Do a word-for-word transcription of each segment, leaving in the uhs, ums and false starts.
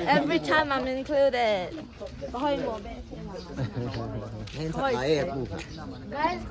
Every time I'm included. Guys,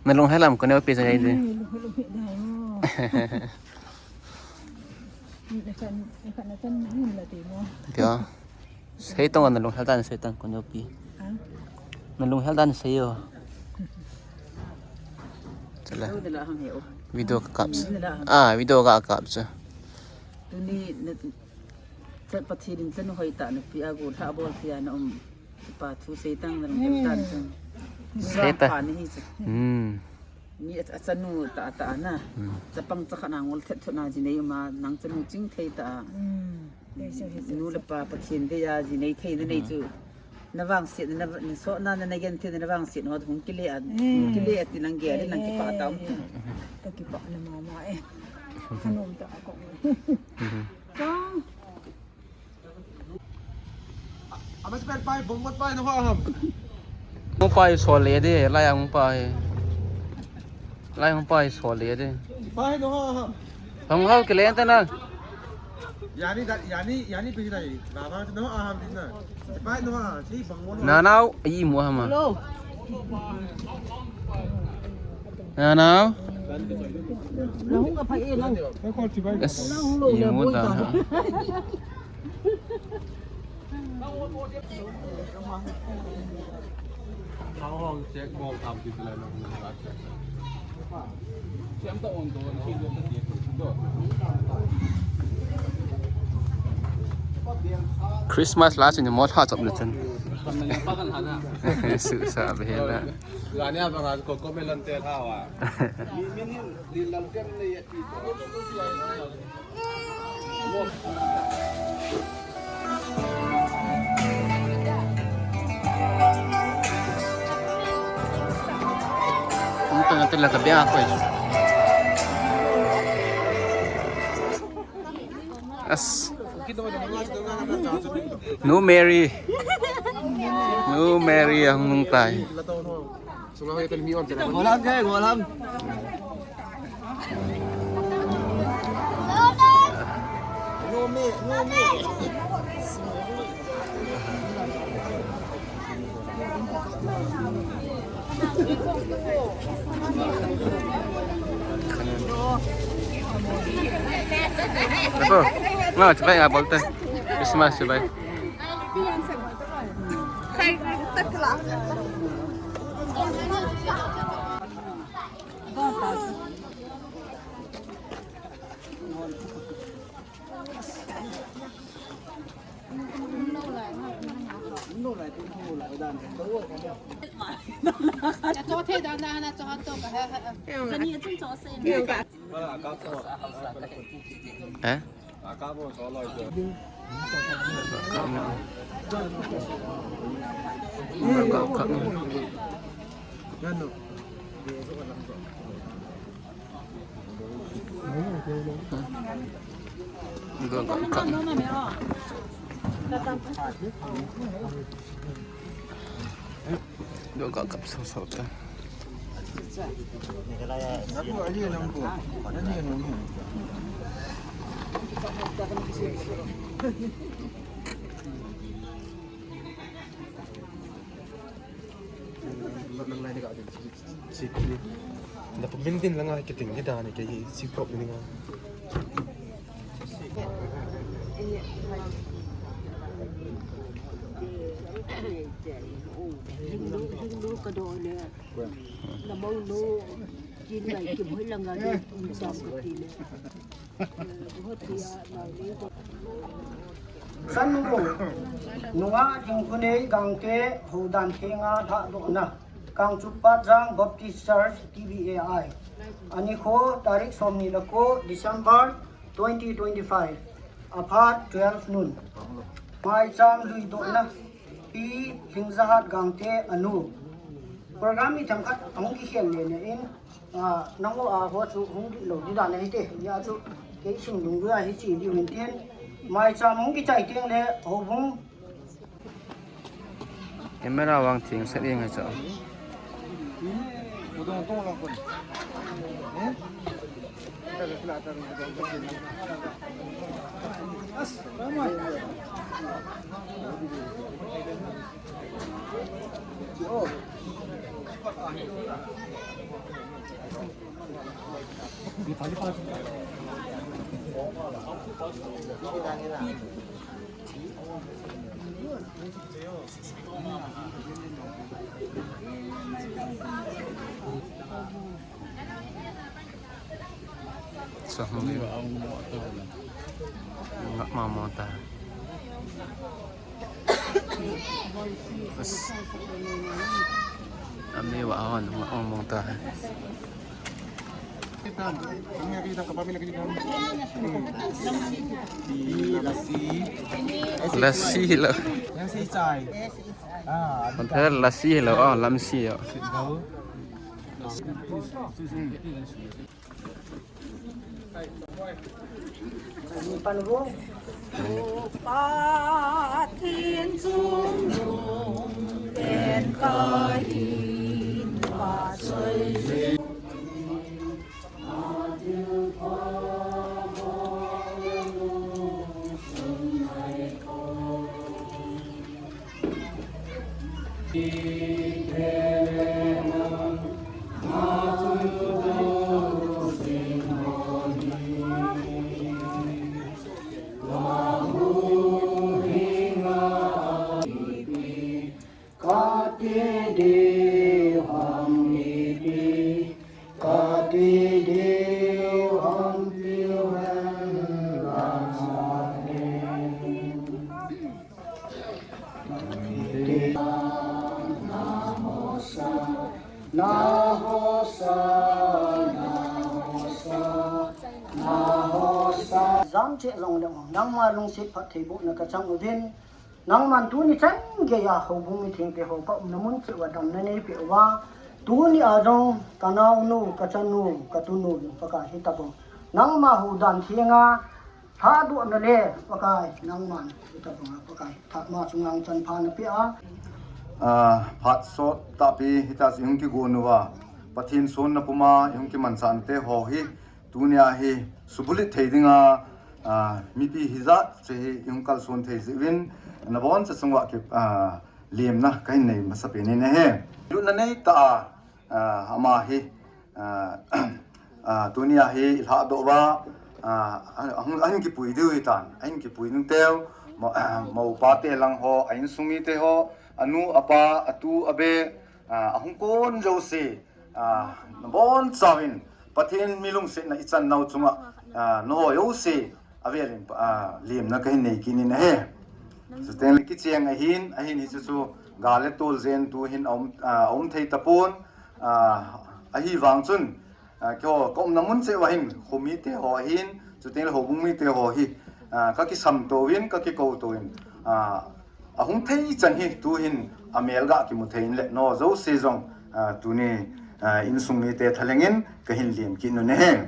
Nalung helam ko ne opi sa ide. Dio. Sei tong nalung heldan sei tang ko ne opi. Nalung heldan sei yo. Chala. Video ka kaps. Ah, video ka kaps. Tuni Tsa pati rin tsa nu hoi ta nu pi agu tha bol sia na um pa thu sei tang na rum tan tsa. Sei ta. Pa ni hi tsa. Hmm. Ni at, at tsa nu ta ta na. Hmm. Tsa pang tsa khana ngol thet thot na jinei ma nang tsa nu ching thei ta. Hmm. Nu le pa pati rin de ya jinei thei na nei chu. Na wang siet na, na so na, na, na gen te na wang siet no hung kile a, hung kile a ti nang ge, nang kipa ta um. Ta kipa na mama eh. Kanum ta ko. Ka. Ama si pai, pai, bong pai no ham. Mo pai sole de, la yang pai. Lai hong pai sole de. Pai no ha. Hong hau ke lenta na. Yani da, yani, yani pisi dai. Baba no ha ham dina. Pai no ha, si bang mo no. Na nau, ai mo ha ma. Hello. Na nau. Na hong ka pai e lang. Yes. Ai mo da. Christmas la chun mo tha chop ne chen. Su sa be la. Gania ba ko ko melon te hawa. Ni ni ni la tem ne ya ti. Ang tanga tila ka biya ko. As. Nu Mary. Nu Mary ang nung tai. Ngolam ke, ngolam. Apo, no, chibai nga bolte. Christmas chibai. Eh? Doka kap sau sau ta. Sipli. Na pemendin langa ke tinggi dane ke si prop ni nga. Sango, nuwa jingkune gangke howdan thenga tha dona. Kangchup Pajang Baptist Church, T B A I. Ani ko tarik somni lako December twenty twenty-five. Apha twelve noon. Mai cham lui dona. Pi hingzahat gangke anu. Program i thamkat ang ki hian ne ne in. Ah, nango a ho chu hung di lo di da ne hite. Ya chu ke sing dung dua hi chi di win tien. Mai cham hung ki chai tiang le ho bung. Camera wang ting set yang aja. Sahmi. Nga mamo ta. Bas. Ami wa awan nga mamo ta. Lasi la. Lasi la. Hotel lasi la. Oh, lamsi ya. Jam che long le nang ma lungsit pha thei bu na ka chang u din. Nang man tuni chang ge ya ho bumi thing pe ho pa na mun che wa dam na nei pe wa. Tuni a jong ka nau nu ka chan nu ka tu nu pa ka hita bong. Nang ma hu dan thienga. Tha du na le pa kai nang man hita bong pa kai. Tha ma chung lang chan pha na pe a. Ah, phat so ta pi hita si hung ki gu nu wa. Pathin son na puma hung ki man san te ho hi. Tunia hi subulit thei dinga, ah, mipi hijat che hi ihung kalson thei jiwin, nabon sa sungwa ke, ah, lim na kain nei masa peni ne he. Yu na nei ta, ah, ama hi, ah, ah, tunia hi ilha do ba, ah, ahung, ahung ki pui diu itan, ahung ki pui diu teu, ma, ah, mau pa te lang ho, ain sumi te ho, anu apa, atu abe, ah, ahung kon jo si, Ah, nabon sawin, Pathin mi lungse na ichan nau chunga, ah, no yo si, avialin, ah, lim na kahin nei kini na he. Suteng kichiang ahin, ahin hi su gale tul zen tu hin om, ah, om thei tapon, ah, ahi wang chun, ah, kyo kom na mun se wahin, humi te ho ahin, suteng ho bumi te ho hi, ah, kaki sam to win, kaki ko to win, ah, Ahung thei chan hi tu hin amel ga ki mu thei le no jo si jong, ah, tuni, ah, insung mi te thalengin kahin lim ki nu ne he.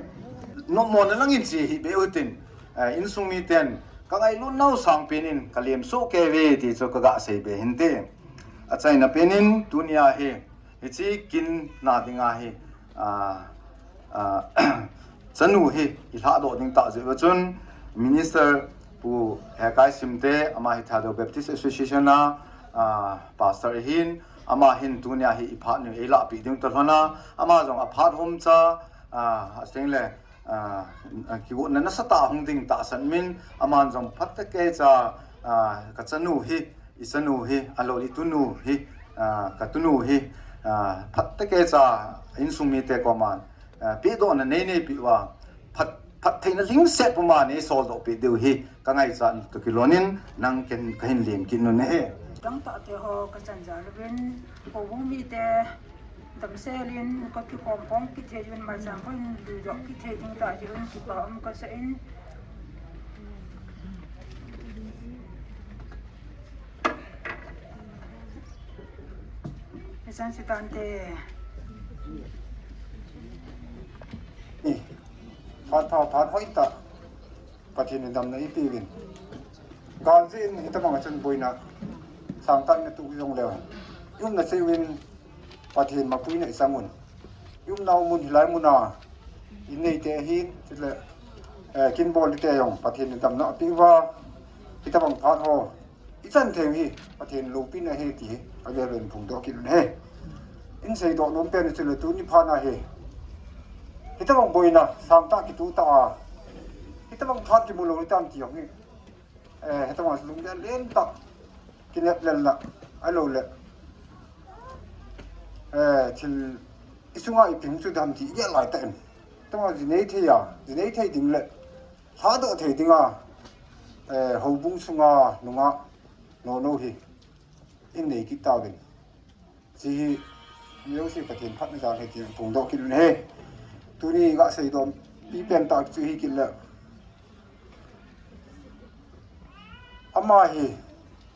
No mo na langin si hi be utin, ah, insung mi ten, Kangailu nau sang pinin, kaliem su kewe ti so kaga sei be hinte. Atsai na pinin, tunia he, hichi kin na dinga he, ah, ah, chanu he, ilha do ding ta se wachun, minister pu hekai simte, ama he Thadou Baptist Association na, ah, pastor hin, ama hin tunia he iphat ni ila pi ding to hona, ama jong aphat hom cha, ah, asing le, ah, kiwo na nasa ta hung ding ta san min, ama jong phat te ke cha, ah, kachanu he, isanu he, alo litunu he, ah, katunu he, ah, phat te ke cha insung mi te koman, ah, pi do na nei nei pi wa, phat, phat thei na ling se pu ma nei sol do pi deu he, kangai cha to kilonin, nang ken kahin lim ki nu ne he. Dang ta te ho kachan ja rin, ko wumi te, Dam selin ko ki pom pom ki te yun ma jang ko in du jo ki te ding ta yun ki pa um ko se in. Isan si tante. Ni, phat phat phat hoi ta. Pathian dam na ipi win. Gal jin ita manga chun boina. Sang tan na tu yong lewa. Yum na se win. Pathian ma puina isangun. Yum na umun hilai muna. Inei te hin, sile, eh, kin bol te yong. Pathian dam na pi wa. Ita bang phat ho. Ichan te wi, Pathian lo pina he ti he. Aja ben pung do kin he. In sei do nom pen sile tu ni phana he. Ita bang boina, sang ta ki tu ta. Ita bang phat ki mulo tam ti yong he. Eh, heta mas lungga lenta. Kinet lella. Alo le. Eh, til isunga ipim su dam ti iya lai ta em. Tama jinei te ya, jinei te ding le. Hado te dinga. Eh, hobung sunga nunga. No, no hi. Inei kita ben. Si, yo si Pathian phat na jang he ti pung do kin he. Tuni ga sei do pi pen ta chu hi kin le. Ama hi,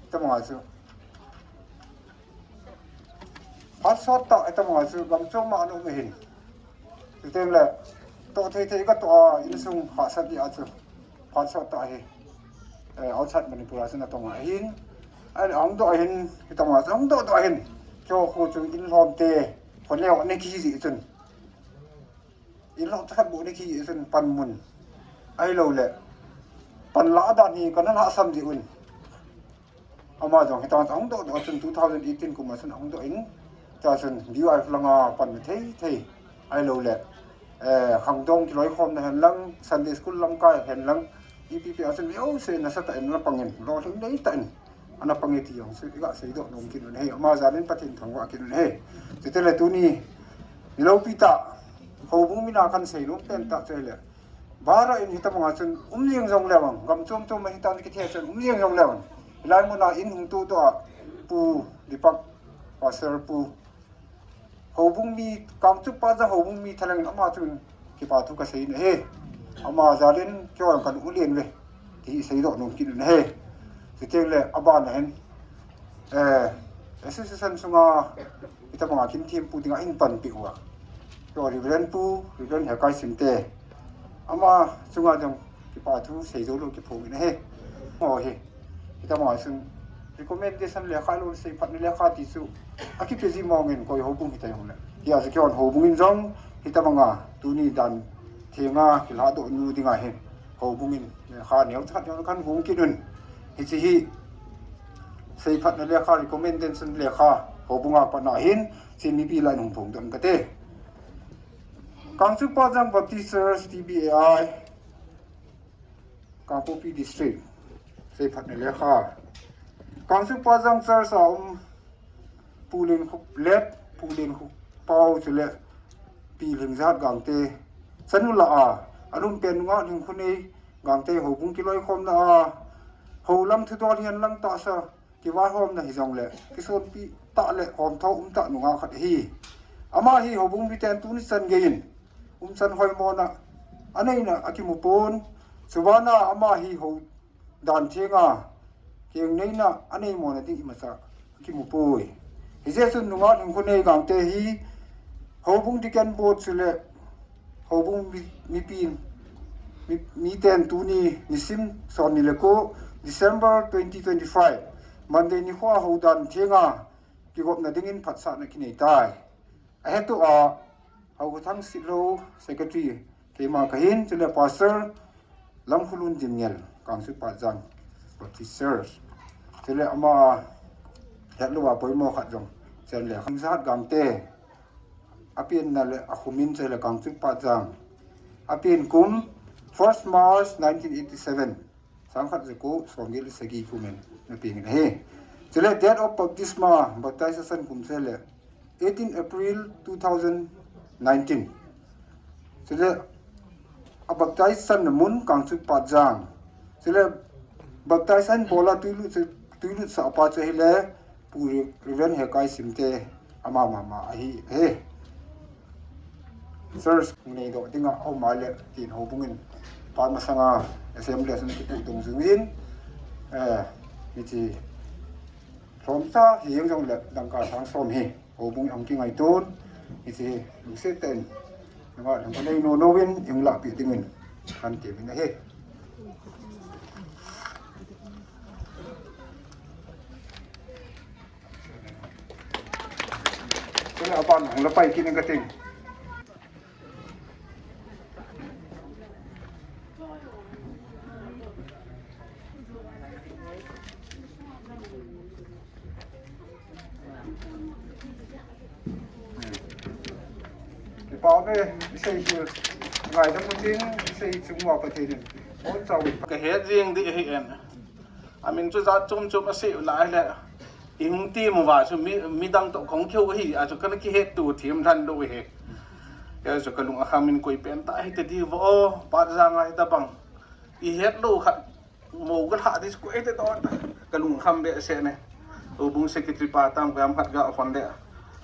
ita manga su. Phat sot ta, ita manga su, gam chong ma anu me hin. Tuteng le, to te te ga to a, insung ha sat di a chu. Phat sot ta hi. Eh, outside Manipur a sina tong a hin. Ai, ang do a hin, ita manga su, ang do do a hin. Kyo ko chu in lom te, ko leo ne ki si chun. Ilo tsakat bu ni ki isun pan mun. Ai lo le. Pan la ada ni kana la sam di un. Ama jong hitang sang do do sun two thousand eighteen kuma sun ang do in. Ta sun biu ai flanga pan me thei thei. Ai lo le. Eh, khang dong ki loi khom na hen lang, Sunday school lam kai hen lang. Ipi pi asun mi o se na sa ta en la pangin. Lo thung dei ta en. Ana pangiti yong su iga sei do nom kin he, ama janin patin thangwa kin he. Tetele tuni, nilo pita, hobung mina kan sei nom pen ta chele. Bara in hita manga chun, um liang jong lewang, gam chom chom ma hita ni kithe chun, um liang jong lewang. Ilai muna in hung tu to a, pu dipak, pastor pu. Hobung mi, kang chu pa ja hobung mi thaleng ama chun kipathu ka sei ne he. Ama jalin kyo kan ulien we. Ti sei do nom kin ne he. Ti teng le aba na hen. Eh, association sunga ita manga kin tim pu dinga in pan pi wa. Kyo Reverend pu, Reverend Hekai Sinte. Ama sunga jong kipathu sei do lo kipu ne he. Mo he. Ita manga sun recommendation lekha lo sei phat ne lekha ti su. Aki pezi mongin koi hobung hita yong le. Ya se kyon hobungin jong hita manga tuni dan tenga kila do nu dinga hen. Hobungin lekha neo chat yong kan hung kinun. Hichi hi sei phat ne lekha recommendation lekha hobunga pa na hin si mi bi la nung pung don kate. Kangsu Pajang Baptist Church T B A I. Kangpokpi District. Sei phat ne lekha. Kangsu Pajang Church a um pulin khup let, pulin khup pau chule pi ling jat gangte. Sanu la a, alum pen nga ling khunei gangte hobung kiloi khom na a. Ho lam thudor hian lang ta sa. Kiwa hom na hi jong le, kison pi ta le hom tho um ta nunga khat hi. Ama hi hobung bi ten tuni san geyin. Um san hoi mona. Anei na aki mupun. Subana ama hi ho dan thenga. Keng nei na anei mona di imasa aki mupui. Hi Jesu nunga nung kunei gangte hi. Hobung diken bot sule. Hobung mi, mi pin. Mi, miten tuni nisim sonni leku December twenty twenty-five. Mande nijoa howdan thieña kigopna dingin phatsana kinei tai. Ahetu a hau thang silo secretary kema kahin chile pastor Lamkhulun Jimngel, Kangsu Pajang Baptist Church. Chile ama hetlo wa poimo khat jong. Chile kangsa hat gangte. Apin na le ahumin chile Kangsu Pajang. Apin kum first March nineteen eighty-seven. Sangkhat jeko songil segi kumen na pingin he. Chile date of baptisma, baptization kum chile eighteen April two thousand nineteen. Chile a baptization na mun Kangsu Pajang. Chile baptization bola tuilu tuilu sa apa chile Pu Reverend Hekai Simte ama mama ahi he. Church ne do dinga au male tin hobungin pa masanga assembly sun ki tung sungin. Eh, miti romsa hi yang jong le dangka sang som hi. Hobung ang kingai tun. Miti luseten. Nga dangka le no no win yang la pi dingin. Kan ke bin he. Kaya apa nang lepai kini keting. Ipa ne isei hil. Ngai da mutin isei chungwa patin. On tawi. Kahet jing di hi en. Amin chu jat chum chum asi la le. Ihung ti mo wa chu mi, mi dang to kong kyo hi, a chu kana ki het tu thim than do hi. Ya chu kalung a khamin koi pen ta hi te di wo, pa jang a hi ta bang. I het lo khat mo ga ha di ko hi te to. Kalung kham be se ne. O bung secretary pa tam kam khat ga fon de.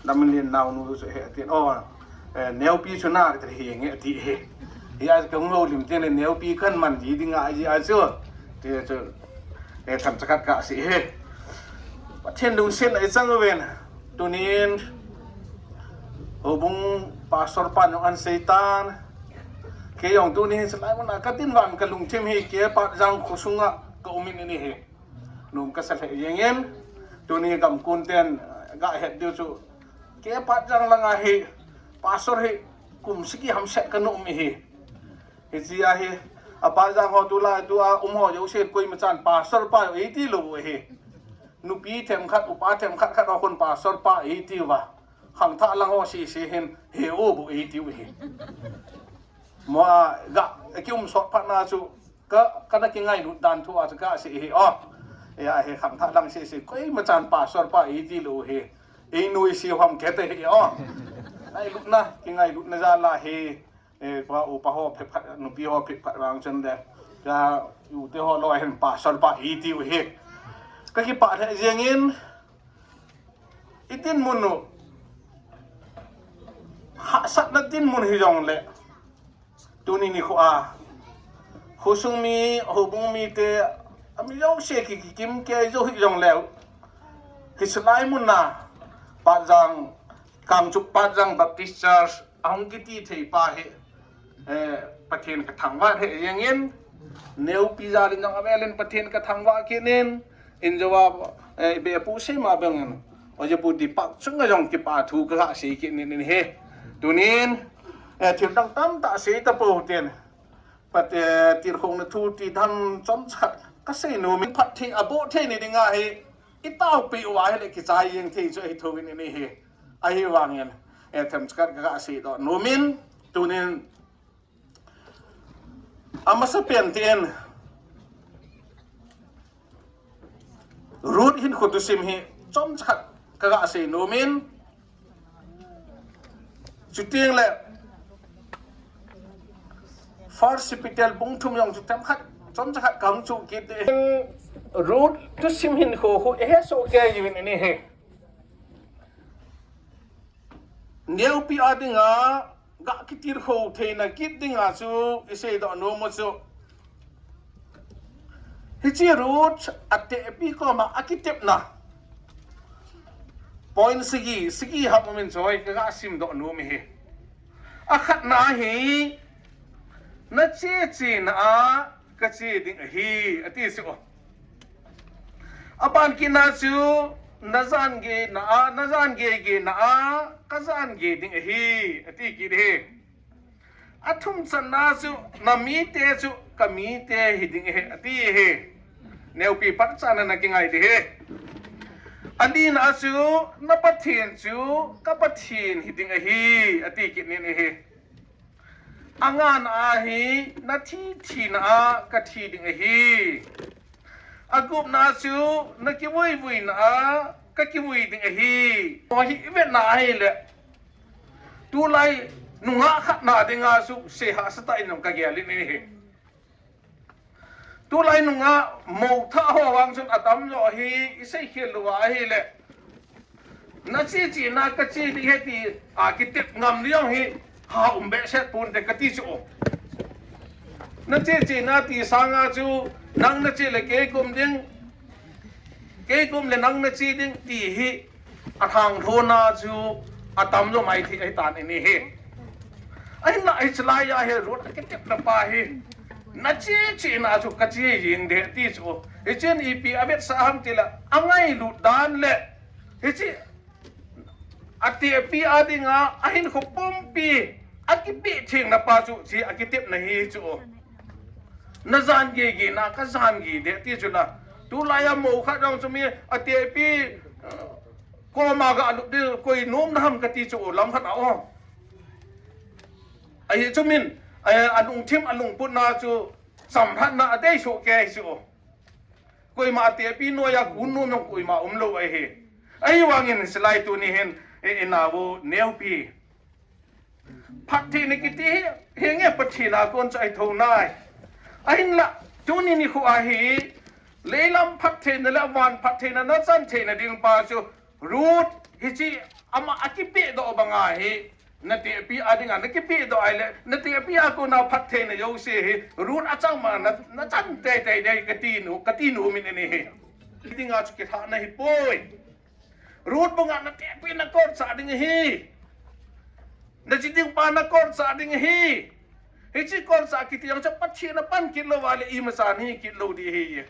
Dam lien nau nu se he tin. O, eh, neu pi chu na ke hi nge ti he. Ya ka ngo lim tiene neu pi kan man di di nga ji a chu. Ti chu. Eh, tam chakat ka si he. Patien dung sin ai chang wen. Tunin. O bung pastor pa no an setan. Ke yong tunin selai mo na katin wan ka lung tim hi ke pa jang khusunga ka umin ini he. Num ka sal he yengen. Tuni kam kunten ga het diu chu. Ke pa jang langa hi. Pastor hi kum siki ham set ka num hi. Hi ji a hi. Apa jang ho tu la tu a um ho yo se koi ma chan pastor pa yo iti lo he. Nu pi them khat upa them khat khat ho kun pastor pa iti wa. Hang tha lang ho si si hin he o bu iti wi hi. Mo a ga ki um sot pa na chu. Ka, kana ki ngai lut dan thu a chu ka si hi o. Ya hi khang tha lang si si koi ma chan pastor pa i ti lu hi. I nu i si hom kete hi o. Ngai lut na, ki ngai lut na ja la hi. E, pa u pa ho phe pha, nu pi ho phe pha rang chen de. Ja u te ho lo hen pastor pa i ti u hi. Ka ki pa the jengin. I tin mun nu. Ha sat na tin mun hi jong le. Tuni ni ko a. Husung mi, hubung mi te, ami yong se ki, ki kim ke yo hi yong leu. Ki selai mun na, pa jang, kang chup pa jang Baptist Church, ahung ki ti thei pa he, eh, patien ka thang wa he yengin, neu pi ja lin jong amelin patien ka thang wa kinin, In jawab, eh, be pu si ma bengen. Oje pu di pak sunga jong ki pa thu ka si ki ni ni he. Tunin, eh, thil dang tam ta si ta po ten. Pat, eh, thil khong na thu ti dan chom cha. Ka si no min pat thi abo the ni dinga he. I tau pi wa he le ki cha yeng thi cho he thu ni ni he. Ai wang yan. Eh, them chkat ka si do no min. Tunin, Ama sa pian tien. Ruth hin khutu sim hi chom chak kaga se no min. Chuting le First Peter bung thum yong chutem khat chom chak kang chu kit. Ruth tu sim hin kho kho ehe so ke yin ni he. Neu pi a dinga ga kitir ho thena kit dinga su ise do no mo su. Hichi Ruth ate pi ko ma akitep na. Point sigi, sigi ha mo min soi ka ga sim do no mi he. Akhat na he. Nachetsena a kache ding ahi, ati si o. Aban kina chu nazan ge na a, nazan ge ge na a, kazan ge ding ahi, ati ki de. Athum sana chu namite chu kamite hi ding ahi, ati he. Neupi patsana na kingai de he. Andi na chu napathin chu kapathin hi ding ahi, ati ki nin ahi. Angan ahi, nathi thi na a, kathi ding ahi. Agup na chu, nakiwui wui na a, kakiwui ding ahi. Ohi iwe na ahi le. Tulai nunga khat na ding a chu, se ha sata inong kagia li ni he. Tulai nunga mou tha ho wang chun atam yo hi isei khel wa hi le. Nachi chi na kachi di heti a kitip ngam liang hi ha umbe set pun de kati chu o. Nachi chi na ti sanga chu nang nachi le ke kum ding. Ke kum le nang nachi ding ti hi. Athang thona chu atam yo mai thi ai tan ini he. Ai na ai chlai ya he rut akitip na pa he. Nachi chi na chu kachi yin de ti chu. Ichin ipi abet sa ham ti la angai lu dan le. Ichi ati pi adinga ahin ko pompi akipi thing na pa chu chi akitip na hi chu. Na zan gi gi na ka zan gi de ti chu na. Tu la ya mo kha dong chu mi ati pi Ko ma ga lu di koi nom na ham kati chu o lam khat na o. Ai chu min, ai anung thim anung put na chu sam khat na adei chu ke chu o. Koi ma ate pi no ya kun no nong koi ma um lo ai he. Ai wangin silai tu ni hin e, e na wo neu pi. Phatthi ni kiti hi, hi nge phatthi na kon chai thong nai. Ahin la, tuni ni khu ahi, leilam phatthi na la wan phatthi na na chan thi na ding pa chu, Rut, hichi ama akipi do banga hi, na ti pi adinga na kipi do ai le, na ti pi aku na phatthi na yo si hi, Rut achang ma na, na chan te te de kati nu, kati nu min ni hi. Kiti nga chu kitha na hi poi. Rut bunga na tepi na kor sa ding hi. Na chi ding pa na kor sa ding hi. Hichi kor sa kiti yang cha pachi na pan kilo wale i ma sa ni kilo di hi.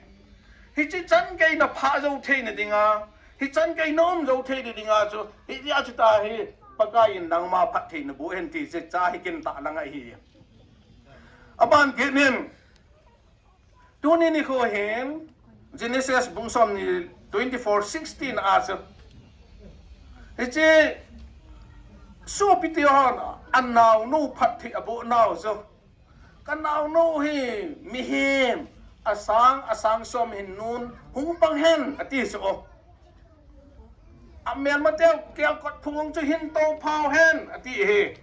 Hichi chan kai na pha jo thei na dinga. Hi chan kai nom jo thei di dinga chu. Hi ya chu ta hi. Pakai nang ma phat thei na bu hen ti se cha hi kin ta lang hi. Aban kinin. Tuni ni ko hin, Genesis bung som ni twenty-four sixteen a so. Hichi, so piti hon, anau nu phat thi abo nau so. Kanau nu hi, mihim, asang, asang som hin nun, hung pang hen, ati so. Amen Mateo, kaya kot phung chu hin to phao hen, ati hi.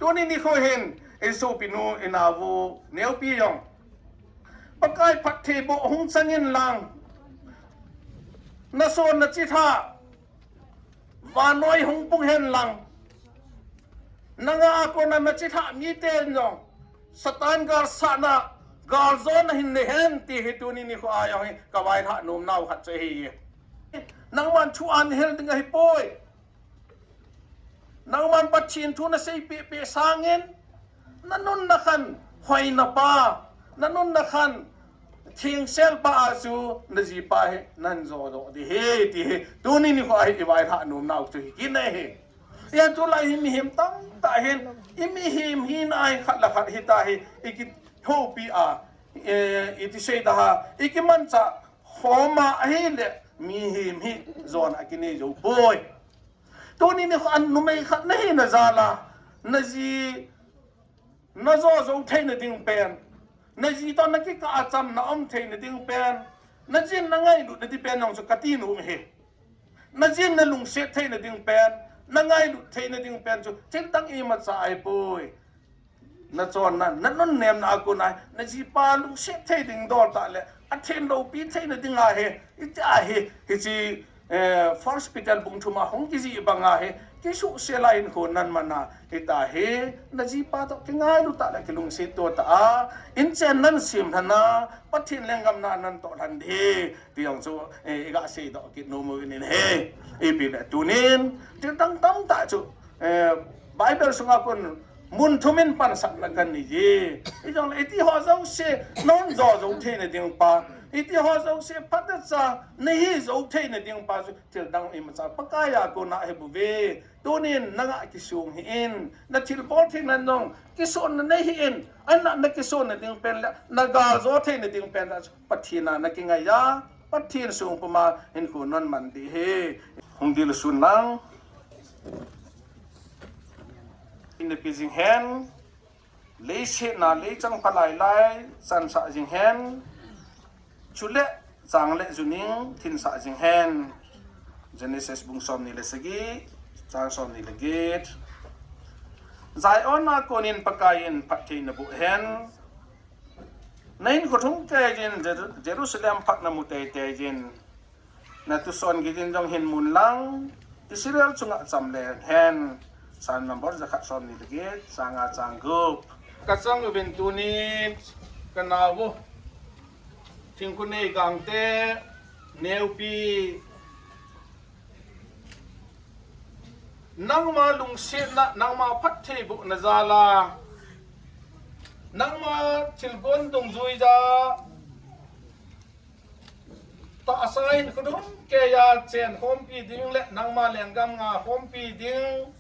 Tuni ni ko hin, eso pinu inawu, neo piyong. Pakai phat thi bo hung sangin lang. Na so na chitha. Wanoi hung pung hen lang. Na nga ako na na chitha mi te nyong. Satan gar sana, gar zon hin ne hen ti hi tuni ni ko ayong hi, kawai ha num nau hat se hi. Nang man chu an hel ding hi poi. Nang man pachin thu na sei pi pi sangin. Na nun na khan hoi na pa. Na nun na khan thing sel pa asu na ji pa he nan zo do di he di he. Tuni ni ko ai i wai ha num nau chu hi kine he. Ya tu lai hi mi him tam ta hin. I mi him hin ai khat la khat hi ta hi. I ki ho pi a. E, i ti sei ta ha. I ki man cha homa hi le mi him hi zon a kine jo poi. Tuni ni khan numei khat na hi na zala, na ji, na zo zo thei na ding pen. Na ji to na ki ka acham na om thei na ding pen. Na jin na ngai lu na di pen nong so kati nu he. Na jin na lungset thei na ding pen. Na ngai lu thei na ding pen so thil dang i ma cha ai poi. Na chon na, na nun nem na aku na, na ji pa lu se thei ding dol ta le, a then lo pi thei na ding a he, ita a he, he ji, eh, First Peter bung thuma hong ki ji ba nga he, ki su se la in ko nan mana, ita he, na ji pa to ki ngai lu ta le ki lung se to ta a, in chen nan sim thana, pa then lengam na nan to lan de, ti yong su, eh, i ga se do ki no mo ni he, i pi le tunin, ti tang tam ta chu, eh, Bible sunga kun, Mun thumin pan sakla kan ni ye. Ijong le iti ho jausi non jo jou thei ne ding pa. Iti ho jausi pata sa ne hi jou thei ne ding pa. Til dang ima sa pakaya ko na he bu ve. Tunin na nga kisung hin. Na til bol thei na nong. Kisun na ne hin. Ana na kisun na ding pen la. Na ga jo thei na ding pen la. Pathina na kingaya. Pathin sung puma hin ku non man di he. Hung dil sun lang. Ine pi jing hen, lei se na lei chang palai lai, san sa jing hen, chule chang le juning, tin sa jing hen. Genesis bung som ni le segi, chang som ni le git. Zion na konin pakain patin na bu hen. Nain kuthung ke jin Jer-, Jerusalem pak na mutete jin. Na tu son gidin jong hin mun lang, Israel chunga cham le hen, san number jakhat som ni ligit, sanga changgup. Kasang ubin tunit, kanawo, tingkune igangte, neupi. Nangma lungsit na, nangma phat thei bu na jala. Nangma tilgon dung jui ja. Ta asain kudum ke ya chen hompi ding le nangma lenggam nga hompi ding.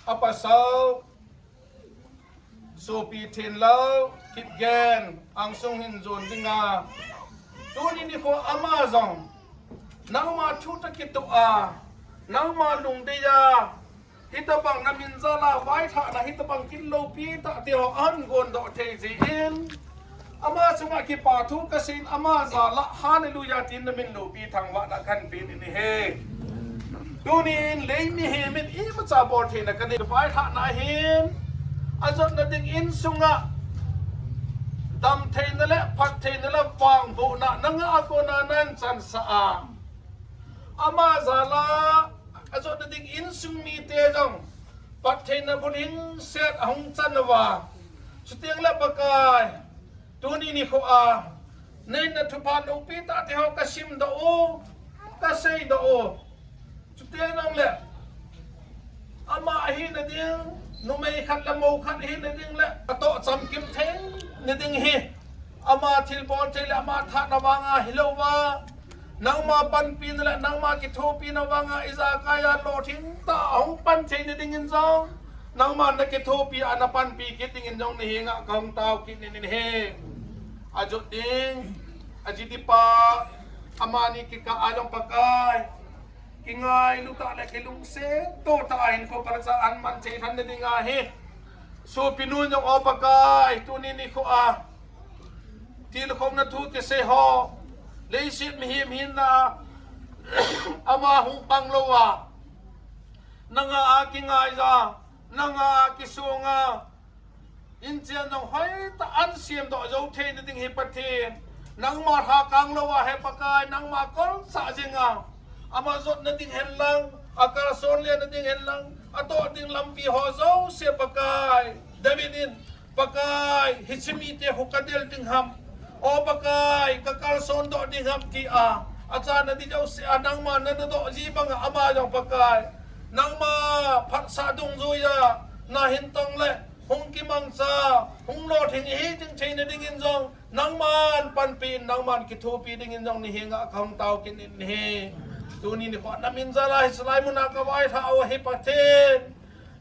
Apa sau sopi thin lau kip gen angsung hin jon dinga. Tuni ni ko ama jong nangma thuta kitu a nangma lung de ya. Hita bang na min jala wai tha na hita bang kin lo pi ta te ho an gon do thei ji in. Ama suma ki pa thu ka sin ama jala hallelujah tin na min lo pi thang wa na kan pi ni he. Tunin lei mi he min i ma cha bol thei na kan wai tha na hin. Ajot na ding in sunga. Dam thei na le phat thei na le wang bo na na nga ako na nan chan sa a. Ama jala. Aso da ding insung mi te jong. Pat thei na bun hing set ahung chan na wa. Sutiang la pakai. Tuni ni ko a. Nen na thupan upi ta te ho ka sim do o. Ka sei do o. Sutiang nong le. Ama ahi na ding. Numei khat la mo khat ahi na ding le. Ato cham kim theng na ding hi. Ama thil bol thei le ama tha na wa nga hilo wa. Nangma panpi na le, nangma kithopi na wa nga Isakaya lo thin ta, hong pan thei ni dingin jong. Nangma na kithopi ana panpi kit dingin jong ni hinga kong tao kit ni ni he. Ajo ding, aji di pa, amani kika ajong pakai. Kingai luta le kilung se, to ta ahin ko para sa an man thei than ni dinga he. So pinu nyong o pakai, tu ni ni ko a. Til khong na thu ke se ho. Lei sit mi him hin na. Ama hung pang lo wa. Nanga a ki ngai ja. Nanga a ki sunga. In chen nong hoi ta an siem do jo thei ni ding hi pathin. Nang ma ha kang lo wa he pakai. Nang ma kol sa jinga. Ama jot na ding hen lang. Akal son le na ding hen lang. Ato ding lampi ho jo se pakai. David in. Pakai, hichimi te hu kadel ding ham. O pakai, kakal son do ding ham ti a. Acha na di jau se anang ma na na do ji bang ama jong pakai. Nang ma phat sa dung ju ya. Na hin tong le, hung ki mang sa, hung lo thing hi ding thei na dingin jong. Nang man pan pi, nang man kithu pi dingin jong ni hi nga kong tao kin ni hi. Tu ni ni ko na min jala hi salai mun aka wai tha awa hi pathin.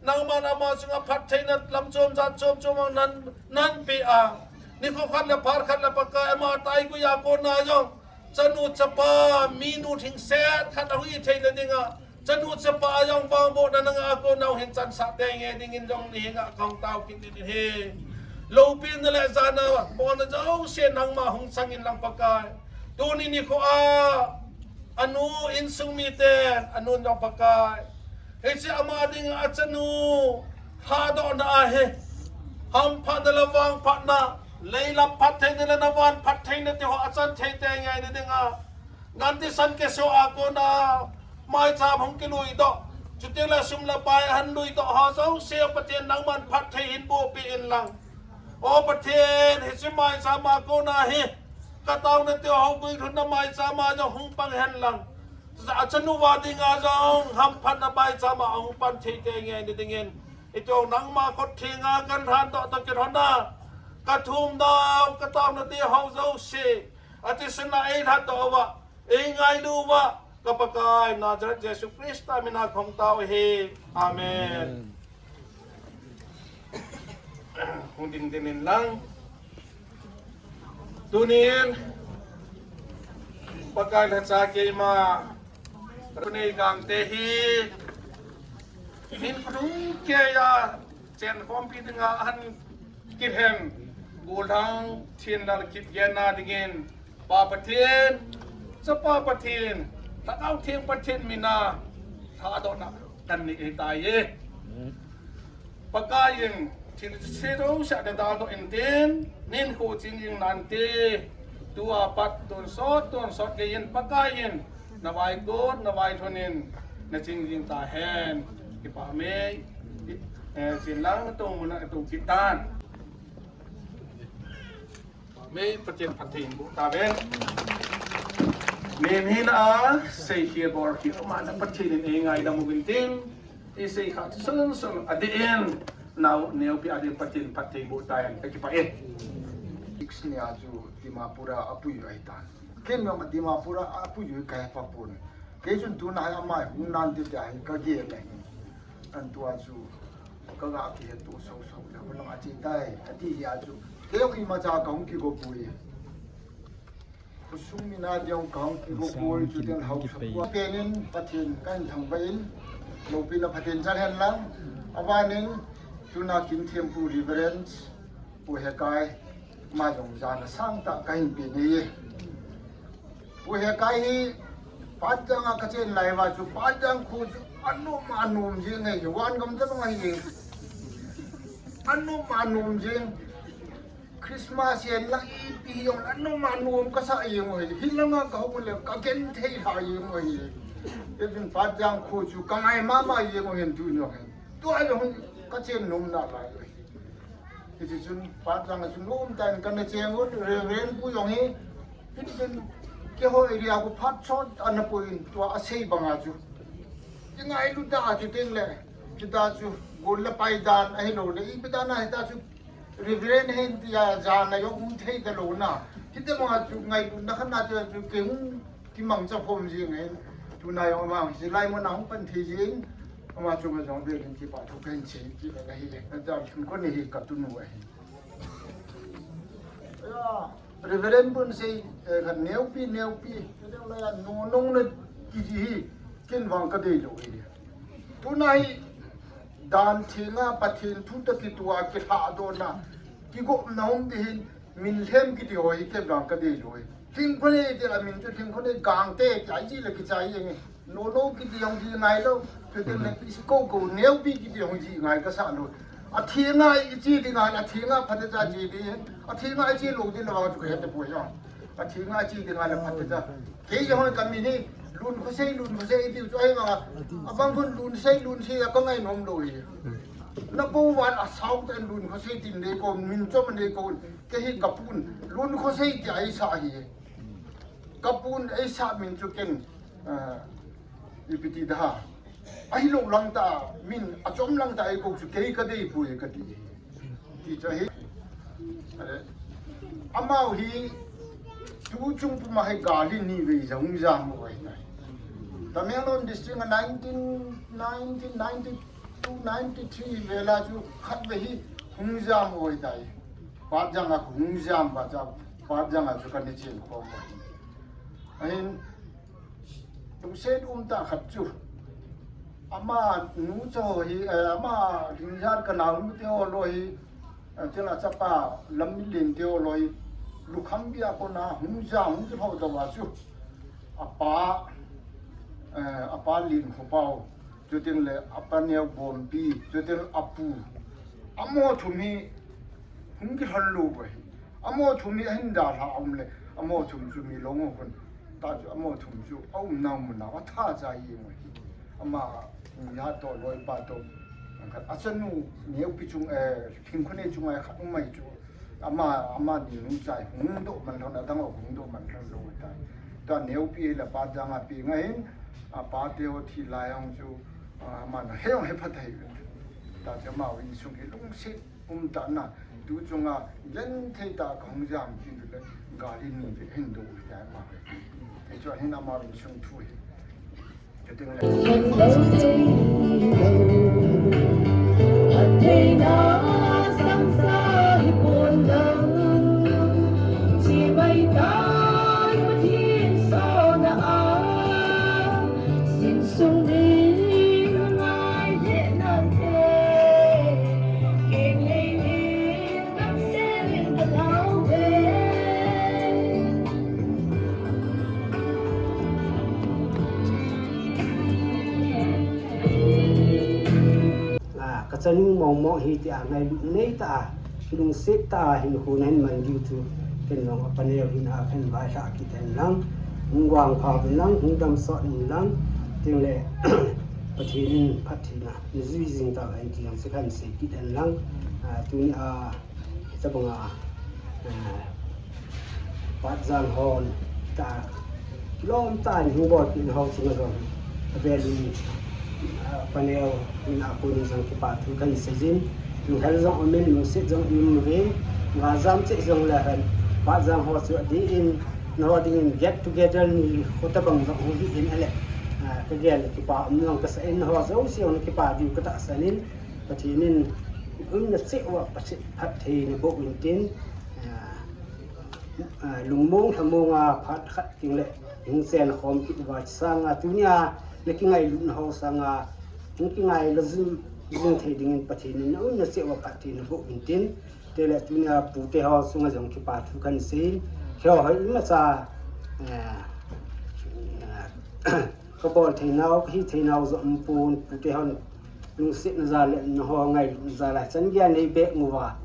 Nang man ama sunga phat thei na lam chom jat chom chom nan, nan pi a. Ni ko khat la par khat la pakai ama tai ku ya ko na jong. Chanu chapa minu thing set khat a hui thei na dinga. Chanu chapa a jong bang bo na nang a ko nau hin chan sa te nge dingin jong ni hinga kong tao kin ni he. Lo pi na le jana bo na jong se nang ma hung sangin lang pakai. Tu ni ni ko a. Anu insung mi ten, anu nyong pakai. Hei si ama ding achanu, ha do na ahe. Ham phat na la wang phat na, lei lam phat thei na la na wan phat thei na te ho achan thei te ngai na ding a. Ngan ti san ke so a ko na, mai cham hung ki lui do. Chuti la sum la pai han lui do ha so se patien nang man phat thei hin bo pi in lang. O patien, hei si mai cham a ko na he. Katau na te ho kui thun na mai cham a jong hung pang hen lang. Sa achanu wa ding a jong ham phat na bai cham a hung pan thei te ngai na dingin. Ito nang ma kot thinga kan han to to kit hona. Kathum daw kataw na ti hau zau si. Ati sena ei hat to wa. Ei ngai lu wa. Kapakai Nazaret Jesu Krista mina kong tau he. Amen. Hung ding dinin lang. Tunin. Pakai la sa ke ma. Tunin kang tehi. Hin kudung ke ya. Chen hom pi dinga han kit hen, gulang thin lal kit gena dingin, papa thin, sa papa thin, takau thin pa thin mina, sa do na, kan ni ita ye. Pakayin, thin siro sa de dal do intin, nin ko ching yin nanti, tua pat tun sot, tun sot ke yin pakayin, na wai god, na wai thonin, na ching yin ta hen, ki pa me, Eh, chin lang tung muna tung kitan. Mei patien patin bu taben. Nin hin a sei hie bor hie mana patien ni ngai da mu bintin. I sei hat sun sun adin. Nau neu pi adin patien patin bu tayan. Eki pa eh. Iks ni aju Dimapura apuyu aitan. Ken no Dimapura apuyu kaya papun. Kejun tuna hai amai, unan tete ai kagele. Antua ju, kaga aki hetu sau sau, ya ko nang achi tai, ati ya ju. Keo ima ja kaung ki go pui. Kusung mina diong kaung ki go pui, ju den hau sa. Penin, patin, kan thang bain. Lo pina patin jan hen lang. Abanin, tuna kin tiempo reverence, pu hekai, ma jong jana sang ta kain pini ye. Pu hekai hi, pajang a kachen lai wa ju, pajang khu ju, anum anum jing he, wan gam jabang he. Anum anum jing. Christmas yen la ipi yong, anum anum kasa ying he. Hilang a kahung le, kagen thei ha ying he. Ye jun pajang khu ju, kangai mama ying he, tu nyong he. Tu ayo hung, kachen num na la he. Iti chun, pajang chun, um, tan kan cheng un, Reverend pu yong hi. Iti chun, ke ho area ko phat chot, ana pu in, tua asei banga ju. Tinga ilu da ati ting le, kita ju, gol la pai dan, ahi lo le, ipi dan na hita ju, Reverend hen tia jan na yo, um, thei da lo na. Hita banga ju, ngai lu, na kan na ju, ke hung, Ki mang cha phom ji ngai, tuna yong mang ji lai mo na hong pan thi ji, ama chu ma jong de rin ki pa thu ken chi ki la hi le, na ja kin ko ni hi ka tu nu ai. Ya, Reverend bun sei, eh, ka neu pi, neu pi, ke de la ya no nong ne ki ji hi, kin wang ka de lo hi. Tuna hi, dan thi nga pa thin thu ta ki tua ki ha do na, ki go na hong di hin, Min lhem kiti hoi ke gang ka dei loi. Lhingkhone ti la min ju lhingkhone gang te ti ai ji le ki chai yeng. No no kiti yong ji ngai lo. Ke te le pi si ko ko neu pi kiti yong ji ngai ka sa lo. A thi nga i ji di ngai, a thi nga pha te ja ji di. A thi nga i ji lo di la wa ju ke te po yong. A thi nga i ji di ngai la pha te ja. Ke yong ka mi ni lun ko sei lun ko sei ti ju ai ma. A bang kun lun sei lun sei a ka ngai nom lo yi. Na ko wan a sau te lun ko sei ti ne ko min chom ne ko. Ke hi kapun, lun ko sei ti ai sa hi. Kapun ai sa min ju ken, eh, ipiti da. Ai lo lang ta, min a chom lang ta ai ko ju ke ka dei pu ye ka ti. Ti cha hi. Are. Amau hi, tu chung pu ma hai gali ni wei jang jang mo wai nai. Tamenglong district nga nineteen, nineteen ninety-two, ninety-three wela ju khat wei hi hung jang mo wai tai. Pajang a hung jam ba ja, pajang a ju ka ne chen ko ba. Ahin, tu sen um ta khat ju. Ama nu cho hi, eh, ama rinjar ka na um te o lo hi, eh, te la chapa lam mi len te o lo hi. Lu kham bia ko na hung ja hung ji ho da wa ju. Apa, eh, apa lin ho pao. Juteng le apa neu bompi, juteng apu. Amo thum hi hung ki hon lu bai. Amo thum hi hin da la um le, amo thum ju mi long hon. Ta ju amo thum ju au na mu na wa tha ja yi mo hi. Ama ya to loi ba to. Angkat asanu neu pi chung, eh, king kone chung ai khat mai ju. Ama, ama ni nu chai hung do man lon, adang o hung do man lon lo tai. Ta neu pi la pajang a pi ngai, a pa te o thi la yang ju, a, ama na he ong he pa tai. Ta jama win sung hi lung sit um ta na, tu chunga len the ta kong jam kin du le, ga ri ni de hen du ta ma. Te chua hin ama win sung tu he. Te ting le. Ah, kachanung mong mong hi ti a ngai lu nei ta a, kilung sit ta a, hin hun hin man diu tu, ken long apa ne hin a, ken bai sa ki ten lang, hung wang pa bin lang, hung dam sot hin lang, ting le, Pathen in, Pathen a, ni zui zing ta a, hin ti yang se kan se ki ten lang, ah, tu ni a, Tabanga, eh, Patjang hon ta, kilom ta ni hubor kin hau sung a zong. Abel ni, eh, paneo ni na ko ni zong kipa tu kan sejin. Ni hal zong omen ni sit zong ni mo ve. Nga zam che zong la han. Patjang ho su di in, no di in get together ni ko tabang zong ho di in ale. Ah, kagel kipa um zong kasa in ho zong si on kipa di kata sanin. Pathen in, um na che wa pa che Pathen ni bo win tin, ah, ah, lung mong ha mong a pat khat ting le, hing sen khom ki wa sang a tu ni a, le ki ngai lu na ho sang a, hing ki ngai la zum, zum the ding in Pathen in, um na che wa Pathen ni bo win tin, te le tu ni a pu te ho sung a jong ki pa tu kan sin, kyo ha ima sa, ah, ah, Ka bol thei nau, ka hi thei nau zo mpun, pu te hon, lung sit na za le, na ho ngai, na za la, chan gia nei be nguwa.